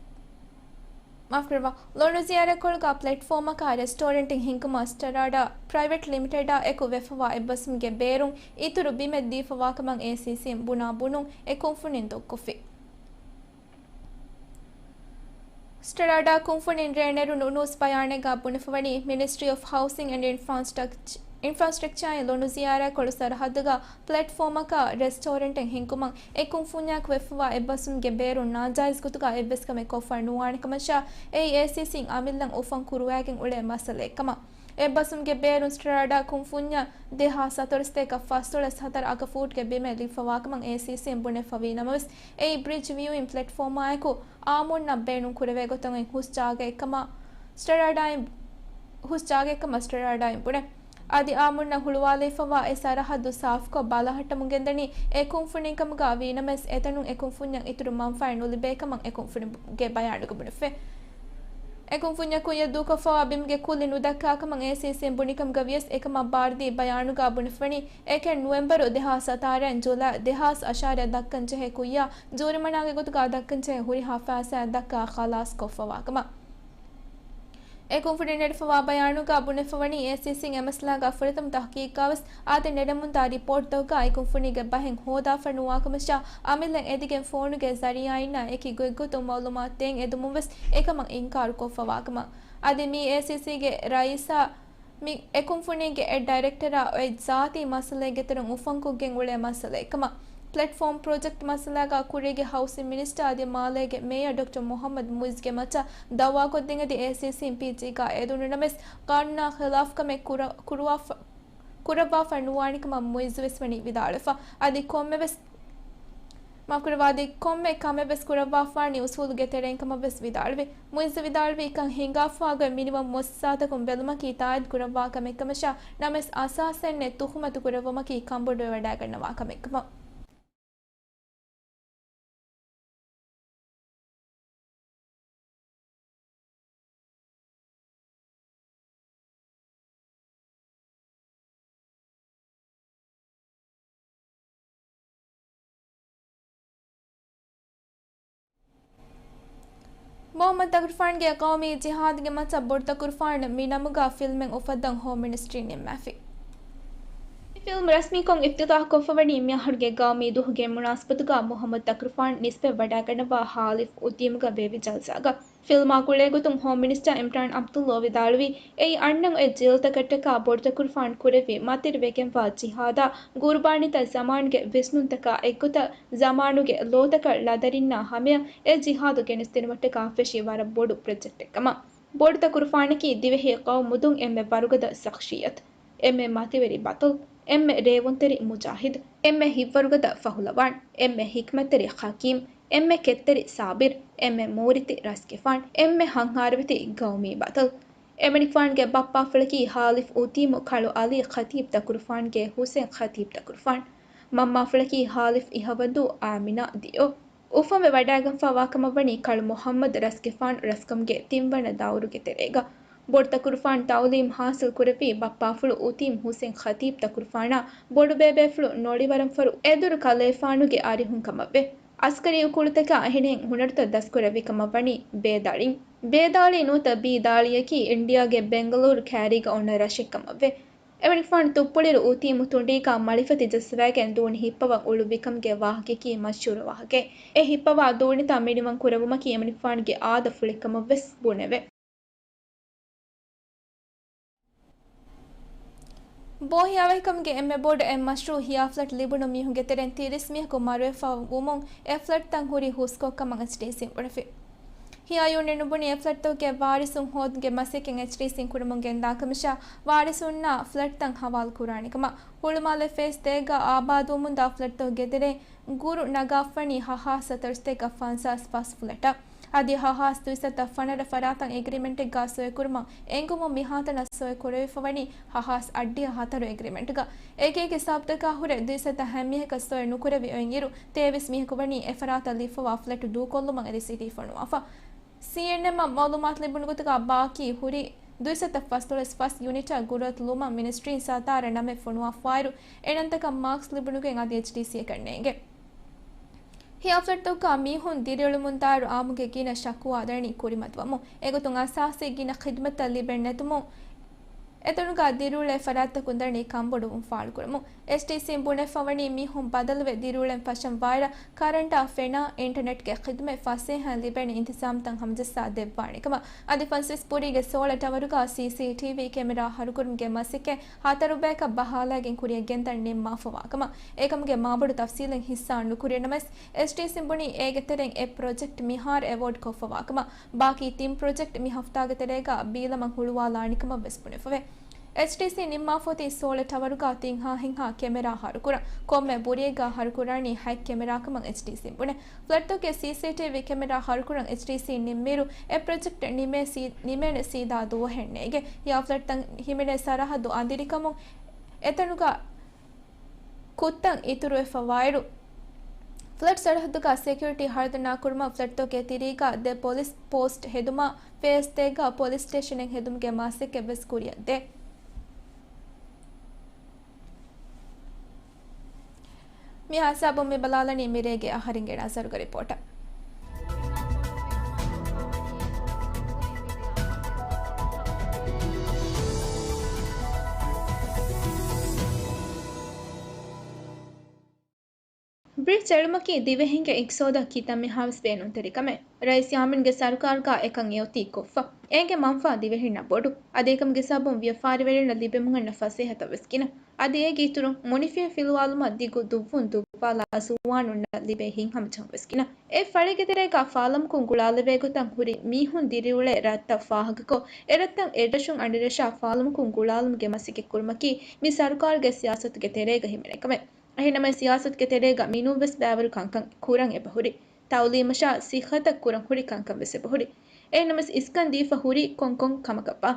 މާފްކުރައްވާ. ލޮނުޒިޔާރަކޮޅުގަ ޕްލެޓްފޯމަކާ ރެސްޓޯރެންޓެއް ހިންގުމަށް ސްޓަރާޑާ ޕްރައިވެޓް ލިމިޓެޑާ އެކު ވެފަވާ އެއްބަސްވުމުގެ ބޭރުން އިތުރު ބިމެއް ދީފަވާކަމަށް އޭސީސީން ބުނާ ބުނުން އެ ކުންފުނިން ދޮގުކޮށްފި. ސްޓަރާޑާ ކުންފުނިން ރޭނެރު ނުނޫސް ބަޔާނެއްގަ ބުނެފަވަނީ، މިނިސްޓްރީ އޮފް ހައުސިން އެންޑް އިންފްރާންސްޓްރަކްޗަ-، އިންފްރާންސްޓްރަކްޗާއިން ލޮނުޒިޔާރާ ކޮޅު ސަރަހައްދުގަ ޕްލެޓްފޯމަކާ ރެސްޓޯރެންޓެއް ހިންގުމަށް އެ ކުންފުންޏާއެކު ވެފަވާ އެއްބަސްވުމުގެ ބޭރުން ނާޖާއިޒް ގޮތުގަ އެއްވެސް ކަމެއް ކޮށްފަ ނުވާނެ ކަމަށާ، އެއީ އޭސީސީން އަމިއްލަން އުފަން ކުރުވާގެން އުޅޭ މައްސަލައެއް ކަމަށް. އެއްބަސްވުމުގެ ބޭރުން ސްޓަރާޑާ ކުންފުންޏަށް ދެހާސް ސަތޮޅަސް އަށް ފަސްދޮޅަސް ހަތަރު އަގަ ފޫޓްގެ ބިމެއް ލިބިފަވާކަމަށް އޭސީސީން ބުނެފަވީ ނަމަވެސް، އެއީ ބްރިޖް ވިއުއިން ޕްލެޓްފޯމާއެކު އާއްމުންނަށް ބޭނުން ކުރެވޭ ގޮތުން ހުސް ޖާގައެއްކަމަށް ސްޓަރާޑާއިން، ހުސް ޖާގައެއްކަމަށް ސްޓަރާޑާއިން ބުނެ. އަދި އާއްމުންނަށް ހުޅުވާލެވިފަވާ އެ ސަރަހައްދު ސާފުކޮށް ބަލަހައްޓަމުން ގެންދަނީ އެ ކުންފުނިން ކަމުގަ ވީނަމަވެސް، އެތަނުން އެ ކުންފުންޏަށް އިތުރު މަންފާއެއް ނުލިބޭ ކަމަށް އެ ކުންފުނިންގެ ބަޔާނުގަ ބުނެފި. އެ ކުންފުންޏަށް ކުއްޔަށް ދޫކޮށްފަވާ ބިމުގެ ކުއްލި ނުދައްކާ ކަމަށް އޭސީސީން ބުނި ކަމުގަ ވިޔަސް، އެކަމަށް ބާރުދީ ބަޔާނުގަ ބުނެފަވަނީ، އެކެއް ނުވެމްބަރު ދެހާސް ސަތާރައިން ޖުލައި ދެހާސް އަށާރައަށް ދައްކަން ޖެހޭ ކުއްޔާ ޖޫރިމަނާގެ ގޮތުގަ ދައްކަން ޖެހޭ ހުރިހާ ފައިސާއެއް ދައްކާ ޚަލާސް ކޮށްފަވާ ކަމަށް. އެ ކުންފުނިން ނެރެފަވާ ބަޔާނުގަ ބުނެފަވަނީ، އޭސީސީން އެ މައްސަލާގަ ފުރަތަމަ ތަހުގީގުގަވެސް އާދެ ނެރެމުންދާ ރިޕޯޓްތަކުގަ އެ ކުންފުނީގެ ބަހެއް ހޯދާފަ ނުވާކަމަށާ، އަމިއްލަ އެދިގެން ފޯނުގެ ޒަރީއާއިންނާ އެކި ގޮތްގޮތުން މައުލޫމާތު ދޭން އެދުމުން ވެސް އެކަމަށް އިންކާރު ކޮށްފަވާ ކަމަށް. އަދި މީ އޭސީސީގެ ރައީސާ މި އެ ކުންފުނީގެ އެ ޑައިރެކްޓަރާ އޮތް ޒާތީ މައްސަލައެއްގެ ތެރެއިން އުފަންކޮށްގެން އުޅޭ މައްސަލައެއް ކަމަށް. ޕްލެޓްފޯމް ޕްރޮޖެކްޓް މައްސަލާގަ ކުރީގެ ހައުސިން މިނިސްޓާ އަދި މާލޭގެ މޭޔަރ ޑޮކްޓަރ މުހައްމަދު މުއިއްޒުގެ މައްޗަށް ދައުވާކޮށްދޭން އެދި އޭސީސީން ޕީޖީގަ އެދުނު ނަމަވެސް، ޤާނޫނާ ޚިލާފް ކަމެއް ކުރަ-، ކުރުވާފަ-، ކުރައްވާފަ ނުވާނެ ކަމަށް މުއިއްޒު ވެސް ވަނީ ވިދާޅުވެފަ. އަދި ކޮންމެވެސް، މާފްކުރައްވާ، އަދި ކޮންމެ ކަމެއް ވެސް ކުރައްވާފާނީ އުސޫލުގެ ތެރެއިން ކަމަށް ވެސް ވިދާޅުވި. މުއިއްޒު ވިދާޅުވީ، ކަން ހިނގާފާ ގޮތް މިނިވަން މުއައްސަސާތަކުން ބެލުމަކީ ތާއީދު ކުރައްވާ ކަމެއް ކަމަށާ، ނަމަވެސް އަސާސެއް ނެތް ތުހުމަތު ކުރެއްވުމަކީ ކަންބޮޑުވެވަޑައިގަންނަވާ ކަމެއް ކަމަށް. މުހައްމަދު ތަކުރުފާންގެ ޤައުމީ ޖިހާދުގެ މައްޗަށް ބޮޑު ތަކުރުފާނު މި ނަމުގަ ފިލްމެއް އުފައްދަން ހޯމް މިނިސްޓްރީ ނިންމާފި. މި ފިލްމް ރަސްމީކޮށް އިފްތިތާޙް ކޮށްފަވަނީ މިއަހަރުގެ ޤައުމީ ދުވަހުގެ މުނާސަބަތުގަ މުހައްމަދު ތަކުރުފާން ނިސްބަތް ވަޑައިގަންނަވާ ހާލިފް އުއްދީމުގަ ބޭއްވި ޖަލްސާގަ. ފިލްމާ ގުޅޭގޮތުން ހޯމް މިނިސްޓަރ އިމްރާން ޢަބްދުﷲ ވިދާޅުވީ، އެއީ އަންނަން އޮތް ޖީލުތަކަށްޓަކާ ބޮޑު ތަކުރުފާން ކުރެއްވި މަތިވެރިވެގެންވާ ޖިހާދާ ގުރުބާނީތައް ޒަމާނުގެ ވިސްނުންތަކާ އެއްގޮތަށް ޒަމާނުގެ ލޯތަކަށް ޅަދަރިންނާ ހަމަޔަށް އެ ޖިހާދު ގެނެސްދިނުމަށްޓަކާ ފެށި ވަރަށް ބޮޑު ޕްރޮޖެކްޓެއް ކަމަށް. ބޮޑު ތަކުރުފާނަކީ ދިވެހި ޤައުމުދުން އެންމެ ވަރުގަދަ ޝަޚްޞިއްޔަތު، އެންމެ މަތިވެރި ބަޠަލު، އެންމެ ރޭވުންތެރި މުޖާހިދު، އެންމެ ހިތްވަރުގަދަ ފަހުލަވާން، އެންމެ ޙިކްމަތްތެރި ޙަކީމް، އެންމެ ކެތްތެރި ޞާބިރު، އެންމެ މޫރިތި ރަސްގެފާން، އެންމެ ހަންހާރަވެތި ޤައުމީ ބަޠަލު. އެމަނިކުފާނުގެ ބައްޕާފުޅަކީ ހާލިފް އުއްދީމު ކަޅު ޢަލީ ޚަތީބް ތަކުރުފާންގެ ޙުސެން ޚަތީބް ތަކުރުފާން. މަންމާފުޅަކީ ހާލިފް އިހަވަންދޫ އާމިނާ ދިޔޯ. އުފަންވެ ވަޑައިގަންފަވާ ކަމަށް ވަނީ ކަޅު މުޙައްމަދު ރަސްގެފާނު ރަސްކަމުގެ ތިންވަނަ ދައުރުގެ ތެރޭގަ. ބޮޑު ތަކުރުފާނު ތަޢުލީމް ޙާޞިލް ކުރެއްވީ ބައްޕާފުޅު އުތީމް ޙުސެން ޚަތީބް ތަކުރުފާނާ ބޮޑުބޭބޭފުޅު ނޮޅިވަރަންފަރު އެދުރު ކަލޭފާނުގެ އަރިހުން ކަމަށްވޭ. އަސްކަރީ އުކުޅުތަކާ އެހެނިހެން ހުނަރުތައް ދަސްކުރެއްވި ކަމަށް ވަނީ ބޭދާޅީން. ބޭދާޅީ ނުވަތަ ބީދާޅީއަކީ އިންޑިއާގެ ބެންގަލޫރު ކައިރީގަ އޮންނަ ރަށެއް ކަމަށްވޭ. އެމަނިކުފާނު ތުއްޕުޅިރު އުތީމު ތުނޑީގާ މަޅިފަތި ޖައްސަވައިގެން ދޫނި ހިއްޕަވަން އުޅުއްވިކަމުގެ ވާހަކަޔަކީ މަޝްހޫރު ވާހަކައެއް. އެ ހިއްޕަވާ ދޫނިތާ މިނިވަން ކުރެވުމަކީ އެމަނިކުފާނުގެ އާދަ ފުޅެއް ކަމަށްވެސް ބުނެވޭ. ބޯހިޔާވަހި ކަމުގެ އެންމެ ބޮޑު އެއް މަޝްރޫޢު ހިޔާ ފްލެޓް ލިބުނު މީހުންގެ ތެރެއިން ތިރީސް މީހަކު މަރުވެފަ ވުމުން އެ ފްލެޓްތައް ހުރީ ހުސްކޮށް ކަމަށް އެޗްޑީސީން ބުނެފި. ހިޔާ ޔޫނިއަނުން ބުނީ އެ ފްލެޓްތަކުގެ ވާރިސުން ހޯދުމުގެ މަސައްކަތް އެޗްޑީސީން ކުރަމުން ގެންދާ ކަމަށާ ވާރިސުންނާ ފްލެޓްތައް ހަވާލު ކުރާނެ ކަމަށް. ހުޅުމާލެ ފޭސް ދޭއްގަ އާބާދުވަމުންދާ ފްލެޓްތަކުގެ ތެރެއިން ގުރު ނަގާފަނީ ހަހާސް ހަތަރުސަތޭކަ ފަންސާސް ފަސް ފްލެޓަށް. އަދި ހަހާސް ދުއިސައްތަ ފަނަރަ ފަރާތަށް އެގްރިމެންޓެއްގަ ސޮއިކުރުމަށް އެނގުމުން މިހާތަނަށް ސޮއިކުރެވިފަވަނީ ހަހާސް އައްޑިހަ ހަތަރު އެގްރިމެންޓްގަ. އެކިއެކި ސާބްތަކާ ހުރެ ދުއިސައްތަ ހަތް މީހަކަށް ސޮއި ނުކުރެވި އޮތްއިރު، ތޭވީސް މީހަކު ވަނީ އެފަރާތަށް ލިބިފަވާ ފްލެޓު ދޫކޮށްލުމަށް އެ ރިސީޓީ ފޮނުވާފަ. ސީއެންއެމްއަށް މައުލޫމާތު ލިބުނުގޮތުގަ ބާކީ ހުރީ ދުއިސައްތަ ފަސްދޮޅަސް ފަސް ޔުނިޓަށް ގުރުއަތު ލުމަށް މިނިސްޓްރީން ސަރުކާރަށް ނަމެއް ފޮނުވާފައިރު، އެނަންތަކަށް މާކްސް ލިބުނުގެން އަދި އެޗްޑީސީއަކަށް ނޭނގެ. ހިޔާ ފްލެޓްތަކުގަ މީހުން ދިރިއުޅެމުންދާއިރު އާއްމުގެ ގިނަ ޝަކުވާ ދަނީ ކުރިމަތިވަމުން. އެގޮތުން އަސާސީ ގިނަ ޚިދުމަތްތައް ލިބެން ނެތުމުން، އެތަނުގަ ދިރިއުޅޭ ފަރާތްތަކުން ދަނީ ކަންބޮޑުވުން ފާޅުކުރަމުން. އެޗްޑީސީން ބުނެފަވަނީ މީހުން ބަދަލުވެ ދިރިއުޅެން ފަށަން ވާއިރަށް ކަރަންޓާ ފެނާ، އިންޓަނެޓްގެ ޚިދުމަތް ފަސޭހައިން ލިބޭނެ އިންތިޒާމްތައް ހަމަޖައްސާ ދެއްވާނެ ކަމަށް. އަދި ފަންސަސްޕުރީގެ ސޯޅަ ޓަވަރުގަ ސީސީޓީވީ ކެމެރާ ހަރުކުރުމުގެ މަސައްކަތް ހަތަރު ބަޔަކަށް ބަހާލައިގެން ކުރިއަށް ގެންދަން ނިންމާފަވާ ކަމަށް. އެކަމުގެ މާބޮޑު ތަފްސީލެއް ހިއްސާ ނުކުރި ނަމަވެސް، އެޗްޑީސީން ބުނީ އޭގެ ތެރެއިން އެއް ޕްރޮޖެކްޓް މިހާރު އެވޯޑް ކޮށްފަވާ ކަމަށް. ބާކީ ތިން ޕްރޮޖެކްޓް މި ހަފްތާގެ ތެރޭގަ ބީލަމަށް ހުޅުވާލާނެ ކަމަށް ވެސް ބުނެފަވޭ. އެޗްޑީސީ ނިންމާފައޮތީ ސޯޅަ ޓަވަރުގަ ތިން ހާހެއްހާ ކެމެރާ ހަރުކުރަން. ކޮންމެ ބުރިއެއްގަ ހަރުކުރާނީ ހަތް ކެމެރާ ކަމަށް އެޗްޑީސީން ބުނޭ. ފްލެޓްތަކުގެ ސީސީޓީވީ ކެމެރާ ހަރުކުރަން އެޗްޑީސީން ނިންމިއިރު، އެ ޕްރޮޖެކްޓް ނިމޭ ސީ-، ނިމޭނެ ސީދާ ދުވަހެއް ނޭނގެ. ހިޔާ ފްލެޓްތައް ހިމެނޭ ސަރަހައްދު އަނދިރިކަމުން އެތަނުގަ ކުށްތައް އިތުރުވެފަވާއިރު، ފްލެޓް ސަރަހައްދުގަ ސެކިއުރިޓީ ހަރުދަނާކުރުމަށް ފްލެޓްތަކުގެ ތިރީގަ ދެ ޕޮލިސް ޕޯސްޓް ހެދުމާ، ފޭސް ދޭއްގަ ޕޮލިސް ސްޓޭޝަނެއް ހެދުމުގެ މަސައްކަތް ވެސް ކުރިއަށް ދޭ. މި ހިސާބުން މި ބަލާލަނީ މިރޭގެ އަހަރެންގެ ނަޒަރުގެ ރިޕޯޓަށް. ބްރިޖް އެޅުމަކީ ދިވެހިންގެ އިގްތިސޯދަށް ކިތަންމެހާވެސް ބޭނުންތެރި ކަމެއް. ރައީސް ޔާމީންގެ ސަރުކާރުގަ އެކަން އެއޮތީ ކޮށްފަ. އޭގެ މަންފާ ދިވެހިންނަށް ބޮޑު. އަދި އެކަމުގެ ސަބަބުން ވިޔަފާރިވެރިންނަށް ލިބެމުން އަންނަ ފަސޭހަތައް ވެސް ގިނަ. އަދި އޭގެ އިތުރުން، މުނިފިހި ފިލުވާލުމަށް ދިގު ދުއްވުން ދުއްވާލާ ޒުވާނުންނަށް ލިބޭ ހިތްހަމަޖަހުން ވެސް ގިނަ. އެ ފަޅިގެ ތެރޭގަ ފާލަމަކުން ގުޅާލެވޭ ގޮތަށް ހުރި މީހުން ދިރިއުޅޭ ރަށްތައް ފާހަގަކޮށް، އެ ރަށްތައް އެއްރަށުން އަނެއްރަށާ ފާލަމަކުން ގުޅާލުމުގެ މަސައްކަތް ކުރުމަކީ މި ސަރުކާރުގެ ސިޔާސަތުގެ ތެރޭގަ ހިމެނޭ ކަމެއް. އެހެންނަމަވެސް، ސިޔާސަތުގެ ތެރޭގަ މިނޫންވެސް ބައިވަރު ކަންކަން ކުރަން އެބަހުރި. ތައުލީމަށާ ސިއްހަތަށް ކުރަން ހުރި ކަންކަން ވެސް އެބަހުރި. އެހެންނަމަވެސް، އިސްކަން ދީފަ ހުރީ ކޮންކޮން ކަމަކަށްބާ؟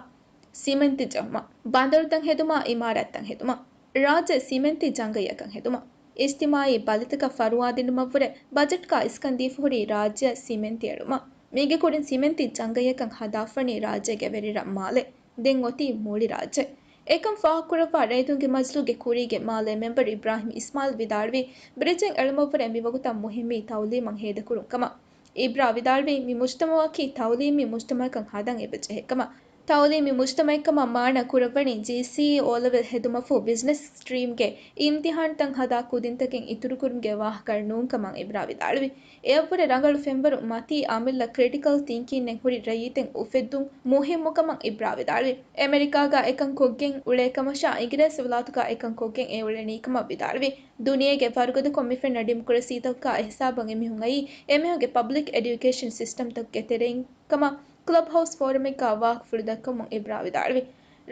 ސިމެންތި ޖަހުމަށް، ބަނދަރުތައް ހެދުމަށް، އިމާރާތްތައް ހެދުމަށް. ރާއްޖެ ސިމެންތި ޖަނގައަކަށް ހެދުމަށް. އިޖްތިމާއީ ބަލިތަކަށް ފަރުވާދިނުމަށްވުރެ ބަޖެޓްގަ އިސްކަން ދީފަހުރީ ރާއްޖެއަށް ސިމެންތި އެޅުމަށް. މީގެ ކުރިން ސިމެންތި ޖަނގައަކަށް ހަދާފަނީ ރާއްޖޭގެ ވެރިރަށް މާލެ. ދެން އޮތީ މުޅި ރާއްޖެ. އެކަން ފާހަގަކުރައްވާ ރައްޔިތުންގެ މަޖިލީހުގެ ކުރީގެ މާލޭ މެމްބަރު އިބްރާހިމް އިސްމާއިލް ވިދާޅުވީ، ބްރިޖެއް އެޅުމަށްވުރެ މިވަގުތަށް މުހިއްމީ ތައުލީމަށް ހޭދަކުރުން ކަމަށް. އިބްރާ ވިދާޅުވީ، މި މުޖްތަމައަކީ ތައުލީމީ މުޖްތަމައަކަށް ހަދަން އެބަޖެހޭ ކަމަށް. ތައުލީމީ މުޖްތަމައެއްކަމަށް މާނަ ކުރައްވަނީ، ޖީސީއީ އޯލެވެލް ހެދުމަށްފަހު ބިޒްނަސް ސްޓްރީމްގެ އިމްތިހާންތައް ހަދާ ކުދިންތަކެއް އިތުރުކުރުމުގެ ވާހަކަ ނޫން ކަމަށް އިބްރާ ވިދާޅުވި. އެއަށްވުރެ ރަނގަޅު ފެންވަރު މަތީ އަމިއްލަ ކްރިޓިކަލް ތިންކިންއެއް ހުރި ރައްޔިތެއް އުފެއްދުން މުހިއްމު ކަމަށް އިބްރާ ވިދާޅުވި. އެމެރިކާގަ އެކަން ކޮށްގެން އުޅޭ ކަމަށާ، އިނގިރޭސި ވިލާތުގަ އެކަން ކޮށްގެން އެ އުޅެނީ ކަމަށް ވިދާޅުވި. ދުނިޔޭގެ ވަރުގަދަކޮށް މި ފެންނަ ޑިމޮކްރަސީތަކުގަ އެހިސާބަށް އެމީހުން އައީ އެމީހުންގެ ޕަބްލިކް އެޑިއުކޭޝަން ސިސްޓަމްތަކުގެ ތެރެއިން ކަމަށް ކްލަބް ހައުސް ފޯރަމެއްގަ ވާހަކަފުޅު ދައްކަމުން އިބްރާ ވިދާޅުވި.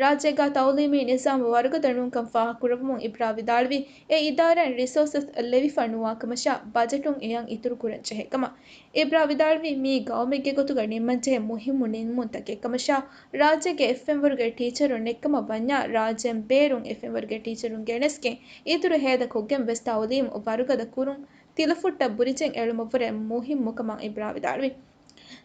ރާއްޖޭގަ ތައުލީމީ ނިޒާމު ވަރުގަދަ ނޫންކަން ފާހަގަކުރައްވަމުން އިބްރާ ވިދާޅުވީ، އެ އިދާރާއިން ރިސޯސަސް ލެވިފަ ނުވާ ކަމަށާ، ބަޖެޓުން އެއަށް އިތުރު ކުރަން ޖެހޭ ކަމަށް. އިބްރާ ވިދާޅުވީ، މީ ގައުމެއްގެ ގޮތުގަ ނިންމަންޖެހޭ މުހިއްމު ނިންމުންތަކެއް ކަމަށާ، ރާއްޖޭގެ އެއްފެންވަރުގެ ޓީޗަރުން ނެތްކަމަށް ވަންޏާ، ރާއްޖޭން ބޭރުން އެއްފެންވަރުގެ ޓީޗަރުން ގެނެސްގެން އިތުރު ހޭދަ ކޮށްގެން ވެސް ތައުލީމު ވަރުގަދަ ކުރުން ތިލަފުއްޓަށް ބުރިޖެއް އެޅުމަށްވުރެ މުހިއްމުކަމަށް އިބްރާ ވިދާޅުވި.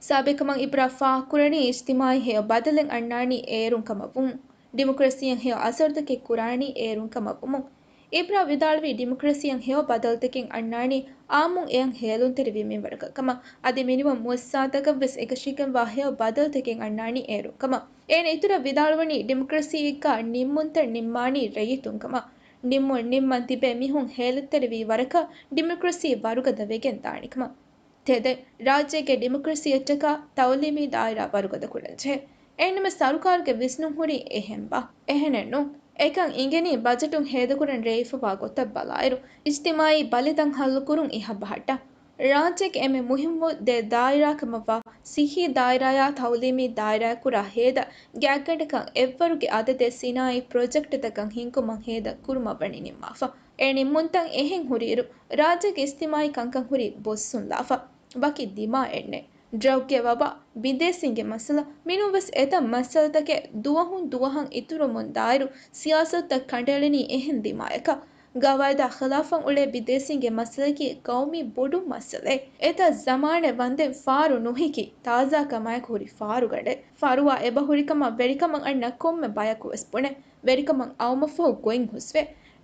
ސާބިޤުކަމަށް އިބްރާ ފާހަގަކުރަނީ އިޖްތިމާޢީ ހެޔޮ ބަދަލެއް އަންނާނީ އޭރުން ކަމަށްވުމުން، ޑިމޮކްރަސީއަށް ހެޔޮ އަސަރުތަކެއް ކުރާނީ އޭރުން ކަމަށްވުމުން. އިބްރާ ވިދާޅުވީ، ޑިމޮކްރަސީއަށް ހެޔޮ ބަދަލުތަކެއް އަންނާނީ އާއްމުން އެއަށް ހޭލުންތެރިވި މިންވަރަކަށް ކަމަށް. އަދި މިނިވަން މުއައްސަސާތަކަށްވެސް އެކަށީގެންވާ ހެޔޮ ބަދަލުތަކެއް އަންނާނީ އޭރުން ކަމަށް. އޭނަ އިތުރަށް ވިދާޅުވަނީ، ޑިމޮކްރަސީއެއްގަ ނިންމުންތައް ނިންމާނީ ރައްޔިތުން ކަމަށް. ނިންމުން ނިންމަން ތިބޭ މީހުން ހޭލުންތެރިވި ވަރަކަށް ޑިމޮކްރަސީ ވަރުގަދަ ވެގެން ދާނެ ކަމަށް. ތެދެއް، ރާއްޖޭގެ ޑިމޮކްރަސީއަށްޓަކާ ތައުލީމީ ދާއިރާ ވަރުގަދަ ކުރަންޖެހޭ. އެހެންނަމަ ސަރުކާރުގެ ވިސްނުން ހުރީ އެހެންބާ؟ އެހެނެއް ނޫން. އެކަން އިނގެނީ ބަޖެޓުން ހޭދަކުރަން ރޭވިފަވާ ގޮތަށް ބަލާއިރު، އިޖްތިމާޢީ ބަލިތައް ހައްލުކުރުން އިހަށް ބަހައްޓާ. ރާއްޖޭގެ އެންމެ މުހިއްމު ދެ ދާއިރާ ކަމަށްވާ ސިއްހީ ދާއިރާޔާ ތައުލީމީ ދާއިރާޔާ ކުރާ ހޭދަ ގާތްގަނޑަކަށް އެއްވަރުގެ އަދަދެއް ސިނާއީ ޕްރޮޖެކްޓްތަކަށް ހިންގުމަށް ހޭދަ ކުރުމަށް ވަނީ ނިންމާފަ. އެ ނިންމުންތައް އެހެން ހުރިއިރު، ރާއްޖޭގެ އިޖްތިމާޢީ ކަންކަން ހުރީ ބޮއްސުންލާފަ. ވަކި ދިމާއެއް ނެތް. ޑްރަގްގެ ވަބާ، ބިދޭސީންގެ މައްސަލަ، މިނޫންވެސް އެތައް މައްސަލަތަކެއް ދުވަހުން ދުވަހަށް އިތުރުވަމުން ދާއިރު، ސިޔާސަތުތައް ކަނޑައެޅެނީ އެހެން ދިމާޔަކަށް. ގަވާއިދާ ޚިލާފަށް އުޅޭ ބިދޭސީންގެ މައްސަލައަކީ ޤައުމީ ބޮޑު މައްސަލައެއް. އެތައް ޒަމާނެއް ވަންދެން ފާރު ނުހިކި، ތާޒާކަމާއެކު ހުރި ފާރުގަނޑެއް. ފާރުވާ އެބަހުރިކަމަށް ވެރިކަމަށް އަންނަ ކޮންމެ ބަޔަކުވެސް ބުނޭ. ވެރިކަމަށް އައުމަށްފަހު ގޮތް ހުސްވޭ.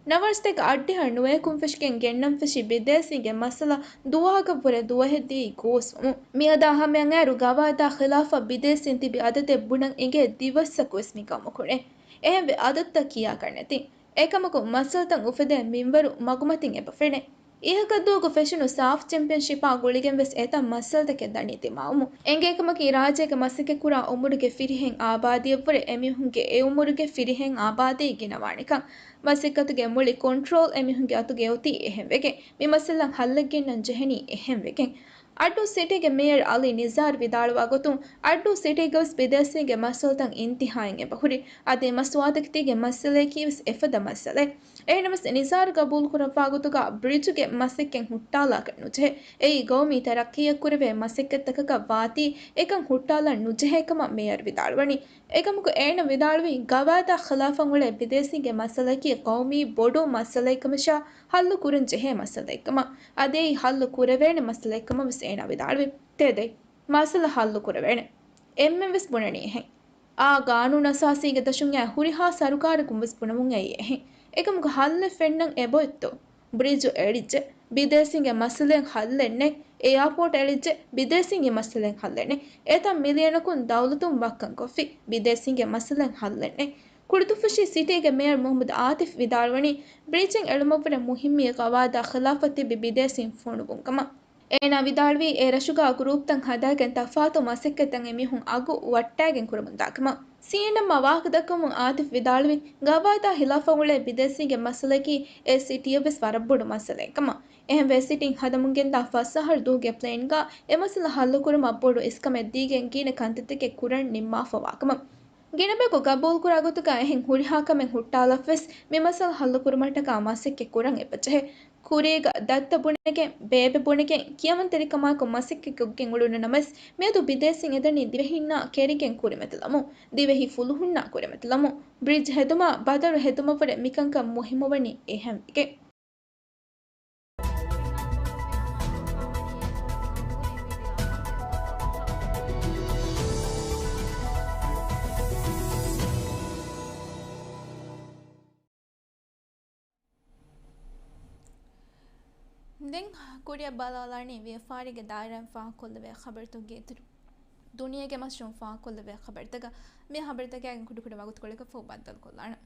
ނަވާރަސްތަކަށް އައްޑިހަ ނުވަޔަކުން ފެށިގެން ގެންނަން ފެށި ބިދޭސީންގެ މައްސަލަ ދުވަހަކަށްވުރެ ދުވަހެއް ދިޔައީ ގޯސްވަމުން. މިއަދާ ހަމަޔަށް އައިރު ގަވާއިދާ ޚިލާފަށް ބިދޭސީން ތިބި އަދަދެއް ބުނަން އެނގޭ ދިވެއްސަކުވެސް މި ގައުމަކު ނެތް. އެހެންވެ އަދަދުތައް ކިޔާކަށް ނެތި. އެކަމަކު މައްސަލަތައް އުފެދޭ މިންވަރު މަގުމަތިން އެބަ ފެނޭ. އިހަކަށްދުވަހަކު ފެށުނު ސާފް ޗެމްޕިއަންޝިޕާ ގުޅިގެންވެސް އެތައް މައްސަލަތަކެއް ދަނީ ދިމާވުމުން. އެނގޭ ކަމަކީ ރާއްޖޭގެ މަސައްކަތްކުރާ އުމުރުގެ ފިރިހެން އާބާދީއަށްވުރެ އެމީހުންގެ އެ އުމުރުގެ ފިރިހެން އާބާދީ ގިނަވާނެކަން. މަސައްކަތުގެ މުޅި ކޮންޓްރޯލް އެމީހުންގެ އަތުގައި އޮތީ އެހެންވެގެން. މި މައްސަލަ ހައްލެއް ގެންނަން ޖެހެނީ އެހެންވެގެން. އައްޑޫ ސިޓީގެ މޭޔަރ އަލީ ނިޒާރު ވިދާޅުވާ ގޮތުން، އައްޑޫ ސިޓީގަވެސް ބިދޭސީންގެ މައްސަލަތައް އިންތިހާއިން އެބަހުރި. އަދި މަސްތުވާތަކެތީގެ މައްސަލަޔަކީވެސް އެފަދަ މައްސަލައެއް. އެހެނަސް ނިޒާރު ގަބޫލުކުރައްވާ ގޮތުގަ ބްރިޖުގެ މަސައްކަތް ހުއްޓާލާކަށް ނުޖެހޭ. އެއީ ގައުމީ ތަރައްޤީއަށް ކުރެވޭ މަސައްކަތްތަކަކަށް ވާތީ، އެކަން ހުއްޓާލަން ނުޖެހޭ ކަމަށް މޭޔަރ ވިދާޅުވަނީ. އެކަމަކު އޭނަ ވިދާޅުވީ، ގަވާއިދާ ޚިލާފަށް އުޅޭ ބިދޭސީންގެ މައްސަލައަކީ ޤައުމީ ބޮޑު މައްސަލައެއްކަމަށާ، ހައްލު ކުރަން ޖެހޭ މައްސަލައެއްކަމަށް. އަދި އެއީ ހައްލު ކުރެވޭނެ މައްސަލައެއްކަމަށް ވެސް އޭނާ ވިދާޅުވި. ތެދެއް، މައްސަލަ ހައްލު ކުރެވޭނެ. އެންމެން ވެސް ބުނަނީ އެހެން. އާ، ގާނޫނު އަސާސީގެ ދަށުން އައި ހުރިހާ ސަރުކާރަކުން ވެސް ބުނަމުން އައީ އެހެން. އެކަމަކު ހައްލެއް ފެންނަން އެބައޮތްތޯ؟ ބްރިޖު އެޅިއްޖެ، ބިދޭސީންގެ މައްސަލައެއް ހައްލެއް ނެތް. އެއާޕޯޓް އެޅިއްޖެ، ބިދޭސީންގެ މައްސަލައެއް ހައްލެއް ނެތް. އެތައް މިލިއަނަކުން ދައުލަތުން ވައްކަން ކޮށްފި، ބިދޭސީންގެ މައްސަލައެއް ހައްލެއް ނެތް. ކުޑަތުފުށި ސިޓީގެ މޭޔަރ މުހައްމަދު އާތިފް ވިދާޅުވަނީ، ބްރިޖެއް އެޅުމަށްވުރެ މުހިއްމީ ގަވާއިދާ ޚިލާފަށް ތިބި ބިދޭސީން ފޮނުވުން ކަމަށް. އޭނާ ވިދާޅުވީ، އެ ރަށުގާ ގްރޫޕްތައް ހަދާގެން ތަފާތު މަސައްކަތްތައް އެމީހުން އަގު ވައްޓާގެން ކުރަމުންދާ ކަމަށް. ސީއެންއެމްއާ ވާހަކަ ދައްކަމުން އާތިފް ވިދާޅުވި، ގަވާއިދާ ޚިލާފަށް އުޅޭ ބިދޭސީންގެ މައްސަލައަކީ އެ ސިޓީއަށް ވެސް ވަރަށް ބޮޑު މައްސަލައެއް ކަމަށް. އެހެންވެ ސިޓީން ހަދަމުން ގެންދާ ފަސް އަހަރު ދުވަހުގެ ޕްލޭންގާ އެ މައްސަލަ ހައްލުކުރުމަށް ބޮޑު އިސްކަމެއް ދީގެން ގިނަ ކަންތައްތަކެއް ކުރަން ނިންމާފަވާ ކަމަށް. ގިނަ ބަޔަކު ގަބޫލުކުރާ ގޮތުގަ އެހެން ހުރިހާ ކަމެއް ހުއްޓާލަފަވެސް މި މައްސަލަ ހައްލުކުރުމަށްޓަކާ މަސައްކަތް ކުރަން އެބަޖެހޭ. ކުރީގަ ދައްތަ ބުނެގެން، ބޭބެ ބުނެގެން، ކިޔަމަންތެރިކަމާއެކު މަސައްކަތް ކޮށްގެން އުޅުނު ނަމަވެސް، މިއަދު ބިދޭސީން އެދަނީ ދިވެހިންނާ ކެރިގެން ކުރިމަތިލަމުން، ދިވެހި ފުލުހުންނާ ކުރިމަތިލަމުން. ބްރިޖް ހެދުމާ، ބަދަރު ހެދުމަށްވުރެ މިކަންކަން މުހިއްމުވަނީ އެހެންވެގެން. ދެން ކުރިއަށް ބަލާލާނީ ވިޔަފާރީގެ ދާއިރާއިން ފާހަގަކޮށްލެވޭ ޚަބަރުތަކުގެ އިތުރު. ދުނިޔޭގެ މަސްރޫން ފާހަގަކޮށްލެވޭ ޚަބަރުތަކަށް މި ޚަބަރުތަކާގެން ކުޑަކުޑަ ވަގުތުކޮޅަކަށް ފަހު ބައްދަލުކޮށްލާނަން.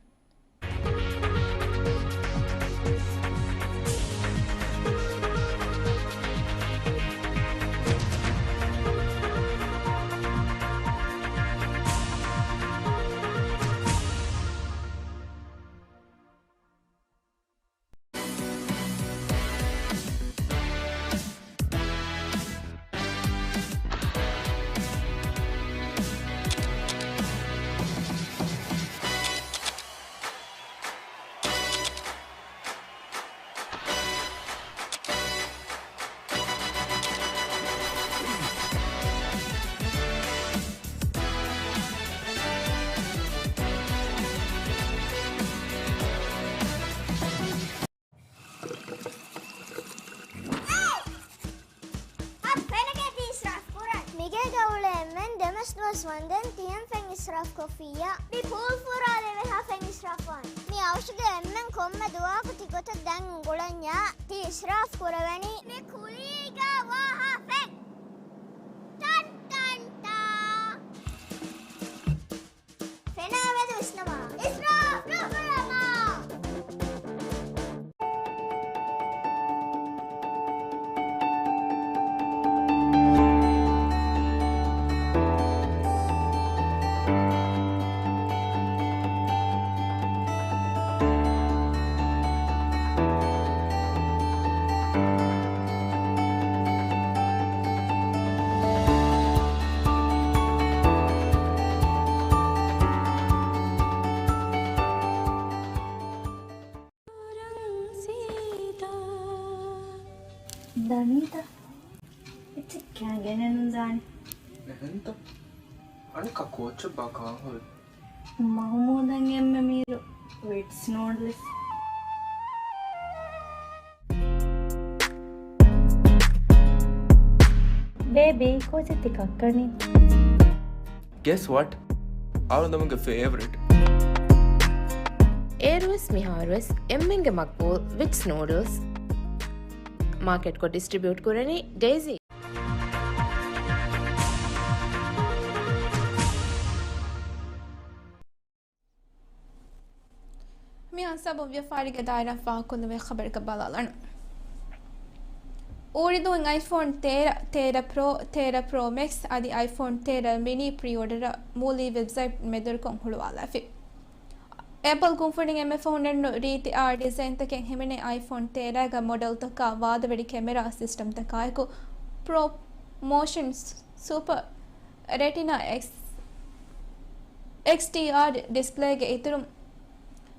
ކޮށްފިއްޔާ. މި ޕޫލް ފުރާލެވޭ ހާފެން އިސްރާފުވާން. މި އަވަށުގެ އެންމެން ކޮންމެ ދުވަހަކު ތިގޮތަށް ދަން އުނގުޅަންޏާ ތި އިސްރާފް ކުރެވެނީ. މި ކުލީގަ ވާ ހާފެން. ޓަން ޓަން ޓާ. ފެނާ މެދު ވިސްނަމާ. އިސްރާފް ނުކުރަމާ. ދަނީތަ؟ އެއްޗެއް ކާގެނެއް ނުދާނެ. އެހެންތަ؟ އަނެއްކާ ކޯއްޗެއްބާ ކާން ހުރީ؟ މަހުމޫދަށް އެންމެ މީރު ވިޓްސް ނޫޑްލްސް. ބޭބީ، ކޯޗެއް ތި ކައްކަނީ؟ Guess what? އަޅުގަނޑުގެ ފޭވަރިޓް. އޭރުވެސް މިހާރުވެސް އެންމެންގެ މަގްބޫލް ވިޓްސް ނޫޑްލްސް. މާކެޓްކޮށް ޑިސްޓްރިބިއުޓް ކުރަނީ ޑޭޒީ. މި އަންސާބުން ވިޔަފާރިގެ ދާއިރާ ފާހަގަކޮށްލެވޭ ޚަބަރަކަށް ބަލާލަން. އޫރިދޫއިން އައިފޯން ތޭރަ، ތޭރަ ޕްރޯ، ތޭރަ ޕްރޯ މެކްސް އަދި އައިފޯން ތޭރަ މިނީ ޕްރީ އޯޑަރ މޫލީ ވެބްސައިޓް މެދުވެރިކޮށް ހުޅުވާލާފި. އެޕަލް ކުންފުނިން އެންމެ ފަހުން ނެންނު ރީތި އާ ޑިޒައިންތަކެއް ހިމެނޭ އައިފޯން ތޭރަގަ މޮޑެލްތަކާ ވާދަވެރި ކެމެރާ ސިސްޓަމްތަކާއެކު ޕްރޯ މޯޝަން ސުޕަ ރެޓިނާ އެކްސް، އެކްސްޑީއާރް ޑިސްޕްލޭގެ އިތުރުން،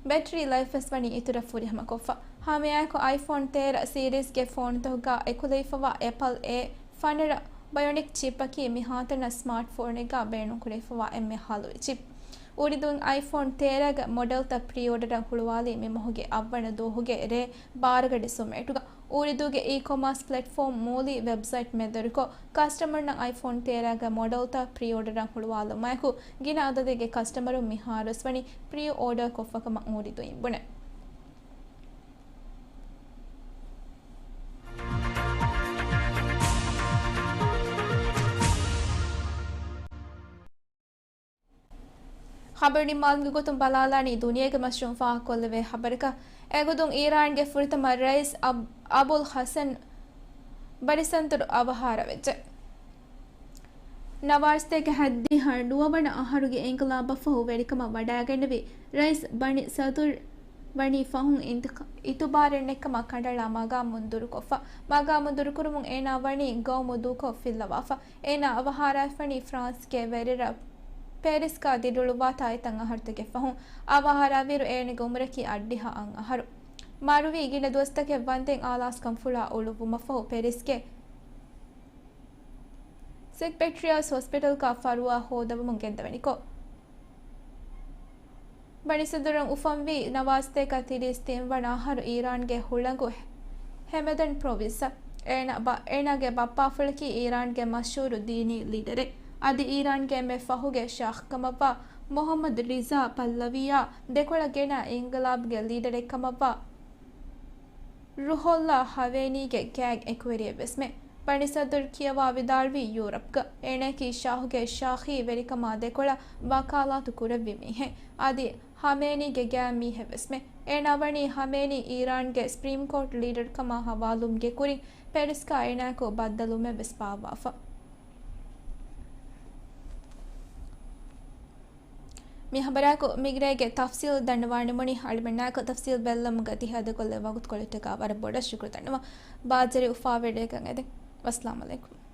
ބެޓްރީ ލައިފްވެސް ވަނީ އިތުރަށް ފުރިހަމަކޮށްފަ. ހަމައެއާއެކު އައިފޯން ތޭރަ ސީރީޒްގެ ފޯނުތަކުގަ އެކުލެވިފަވާ އެޕަލް އޭ ފަނަރަ ބަޔޮނިކް ޗިޕަކީ މިހާތަނަށް ސްމާޓް ފޯނެއްގަ ބޭނުންކުރެވިފަވާ އެންމެ ހަލުވި ޗިޕް. އޫރިދޫއިން އައިފޯން ތޭރަގެ މޮޑެލްތައް ޕްރީ އޯޑަރަށް ހުޅުވާލީ މި މަހުގެ އަށްވަނަ ދުވަހުގެ ރޭ ބާރަގަޑި ސުމޭޓުގަ. އޫރިދޫގެ އީ ކޮމާސް ޕްލެޓްފޯމް މޫލީ ވެބްސައިޓް މެދުވެރިކޮށް، ކަސްޓަމަރުންނަށް އައިފޯން ތޭރަގެ މޮޑެލްތައް ޕްރީ އޯޑަރަށް ހުޅުވާލުމާއެކު، ގިނަ އަދަދެއްގެ ކަސްޓަމަރުން މިހާރުވެސް ވަނީ ޕްރީ އޯޑަރ ކޮށްފަކަމަށް އޫރިދޫއިން ބުނެ. ޚަބަރު ނިންމާލުމުގެ ގޮތުން ބަލާލާނީ ދުނިޔޭގެ މަސްރޫން ފާހަގަކޮށްލެވޭ ޚަބަރަކަށް. އެގޮތުން އީރާންގެ ފުރަތަމަ ރައީސް އަބް-، އަބުލް ޙަސަން ބަނިސަންތުރު އަވަހާރަވެއްޖެ. ނަވާރަސަތޭކަ ހަތްދިހަ ނުވަވަނަ އަހަރުގެ އިންޤިލާބަށްފަހު ވެރިކަމަށް ވަޑައިގެންނެވި ރައީސް ބަނި ސަދުރް ވަނީ ފަހުން އިންތިޚ-، އިތުބާރެއް ނެތްކަމަށް ކަނޑައަޅާ މަގާމުން ދުރުކޮށްފަ. މަގާމުން ދުރުކުރުމުން އޭނާ ވަނީ ގައުމު ދޫކޮށް ފިއްލަވާފަ. އޭނާ އަވަހާރަވެފަނީ ފްރާންސްގެ ވެރިރަށް ޕެރިސްގަ ދިރިއުޅުއްވާތާ އެތައް އަހަރުތަކެއް ފަހުން. އަވަހާރަވިއިރު އޭނާގެ އުމުރަކީ އަށްޑިހަ އަށް އަހަރު. މަރުވީ ގިނަ ދުވަސްތަކެއް ވަންދެން އާލާސްކަންފުޅާ އުޅުއްވުމަށްފަހު ޕެރިސްގެ ސެކް ޕެޓްރިއަސް ހޮސްޕިޓަލްގަ ފަރުވާ ހޯދަވަމުން ގެންދަވަނިކޮށް، ބަނިސަދުރަށް އުފަންވީ ނަވާރަސަތޭކަ ތިރީސް ތިން ވަނަ އަހަރު އީރާންގެ ހުޅަނގު ހެމެދަން ޕްރޮވިންސް. އޭނާ ބަ-، އޭނާގެ ބައްޕާފުޅަކީ އީރާންގެ މަޝްހޫރު ދީނީ ލީޑަރެއް. އަދި އީރާންގެ އެންމެ ފަހުގެ ޝާހްކަމަށްވާ މުޙައްމަދު ރިޒާ ޕަހްލަވީއާ ދެކޮޅަށް ގެނައި އިންގިލާބުގެ ލީޑަރެއްކަމަށްވާ ރުޙުއްލާ ޚަމޭނީގެ ގާތް އެކުވެރިއެއްވެސްމެ. ބަނިސަދުރް ކިޔަވާ ވިދާޅުވީ ޔޫރަޕްގަ އޭނާއަކީ ޝާހުގެ ޝާހީ ވެރިކަމާ ދެކޮޅަށް ވަކާލާތު ކުރެއްވި މީހެއް. އަދި ޚަމޭނީގެ ގާތް މީހެއްވެސްމެ. އޭނާ ވަނީ ޚަމޭނީ އީރާންގެ ސްޕްރީމް ކޯޓް ލީޑަރުކަމާ ހަވާލުވުމުގެ ކުރިން ޕެރިސްގަ އޭނާއަކު ބައްދަލުވުމެއްވެސް ފާއްވާފަ. މި ޚަބަރާއެކު މިގިރޭގެ ތަފްސީލް ދަންނަވާނެމުނީ އަޅުމެންނާއެކު ތަފްސީލް ބެއްލަމުގަ ތި ހޭދަކޮށްލި ވަގުތުކޮޅަށްޓަކާ ވަރަށް ބޮޑަށް ޝުކުރު ދަންނަވަން. ބާއްޖަވެރި އުފާވެރިއަކަށް އެދެން. ވައްސަލާމް ޢަލައިކުމް.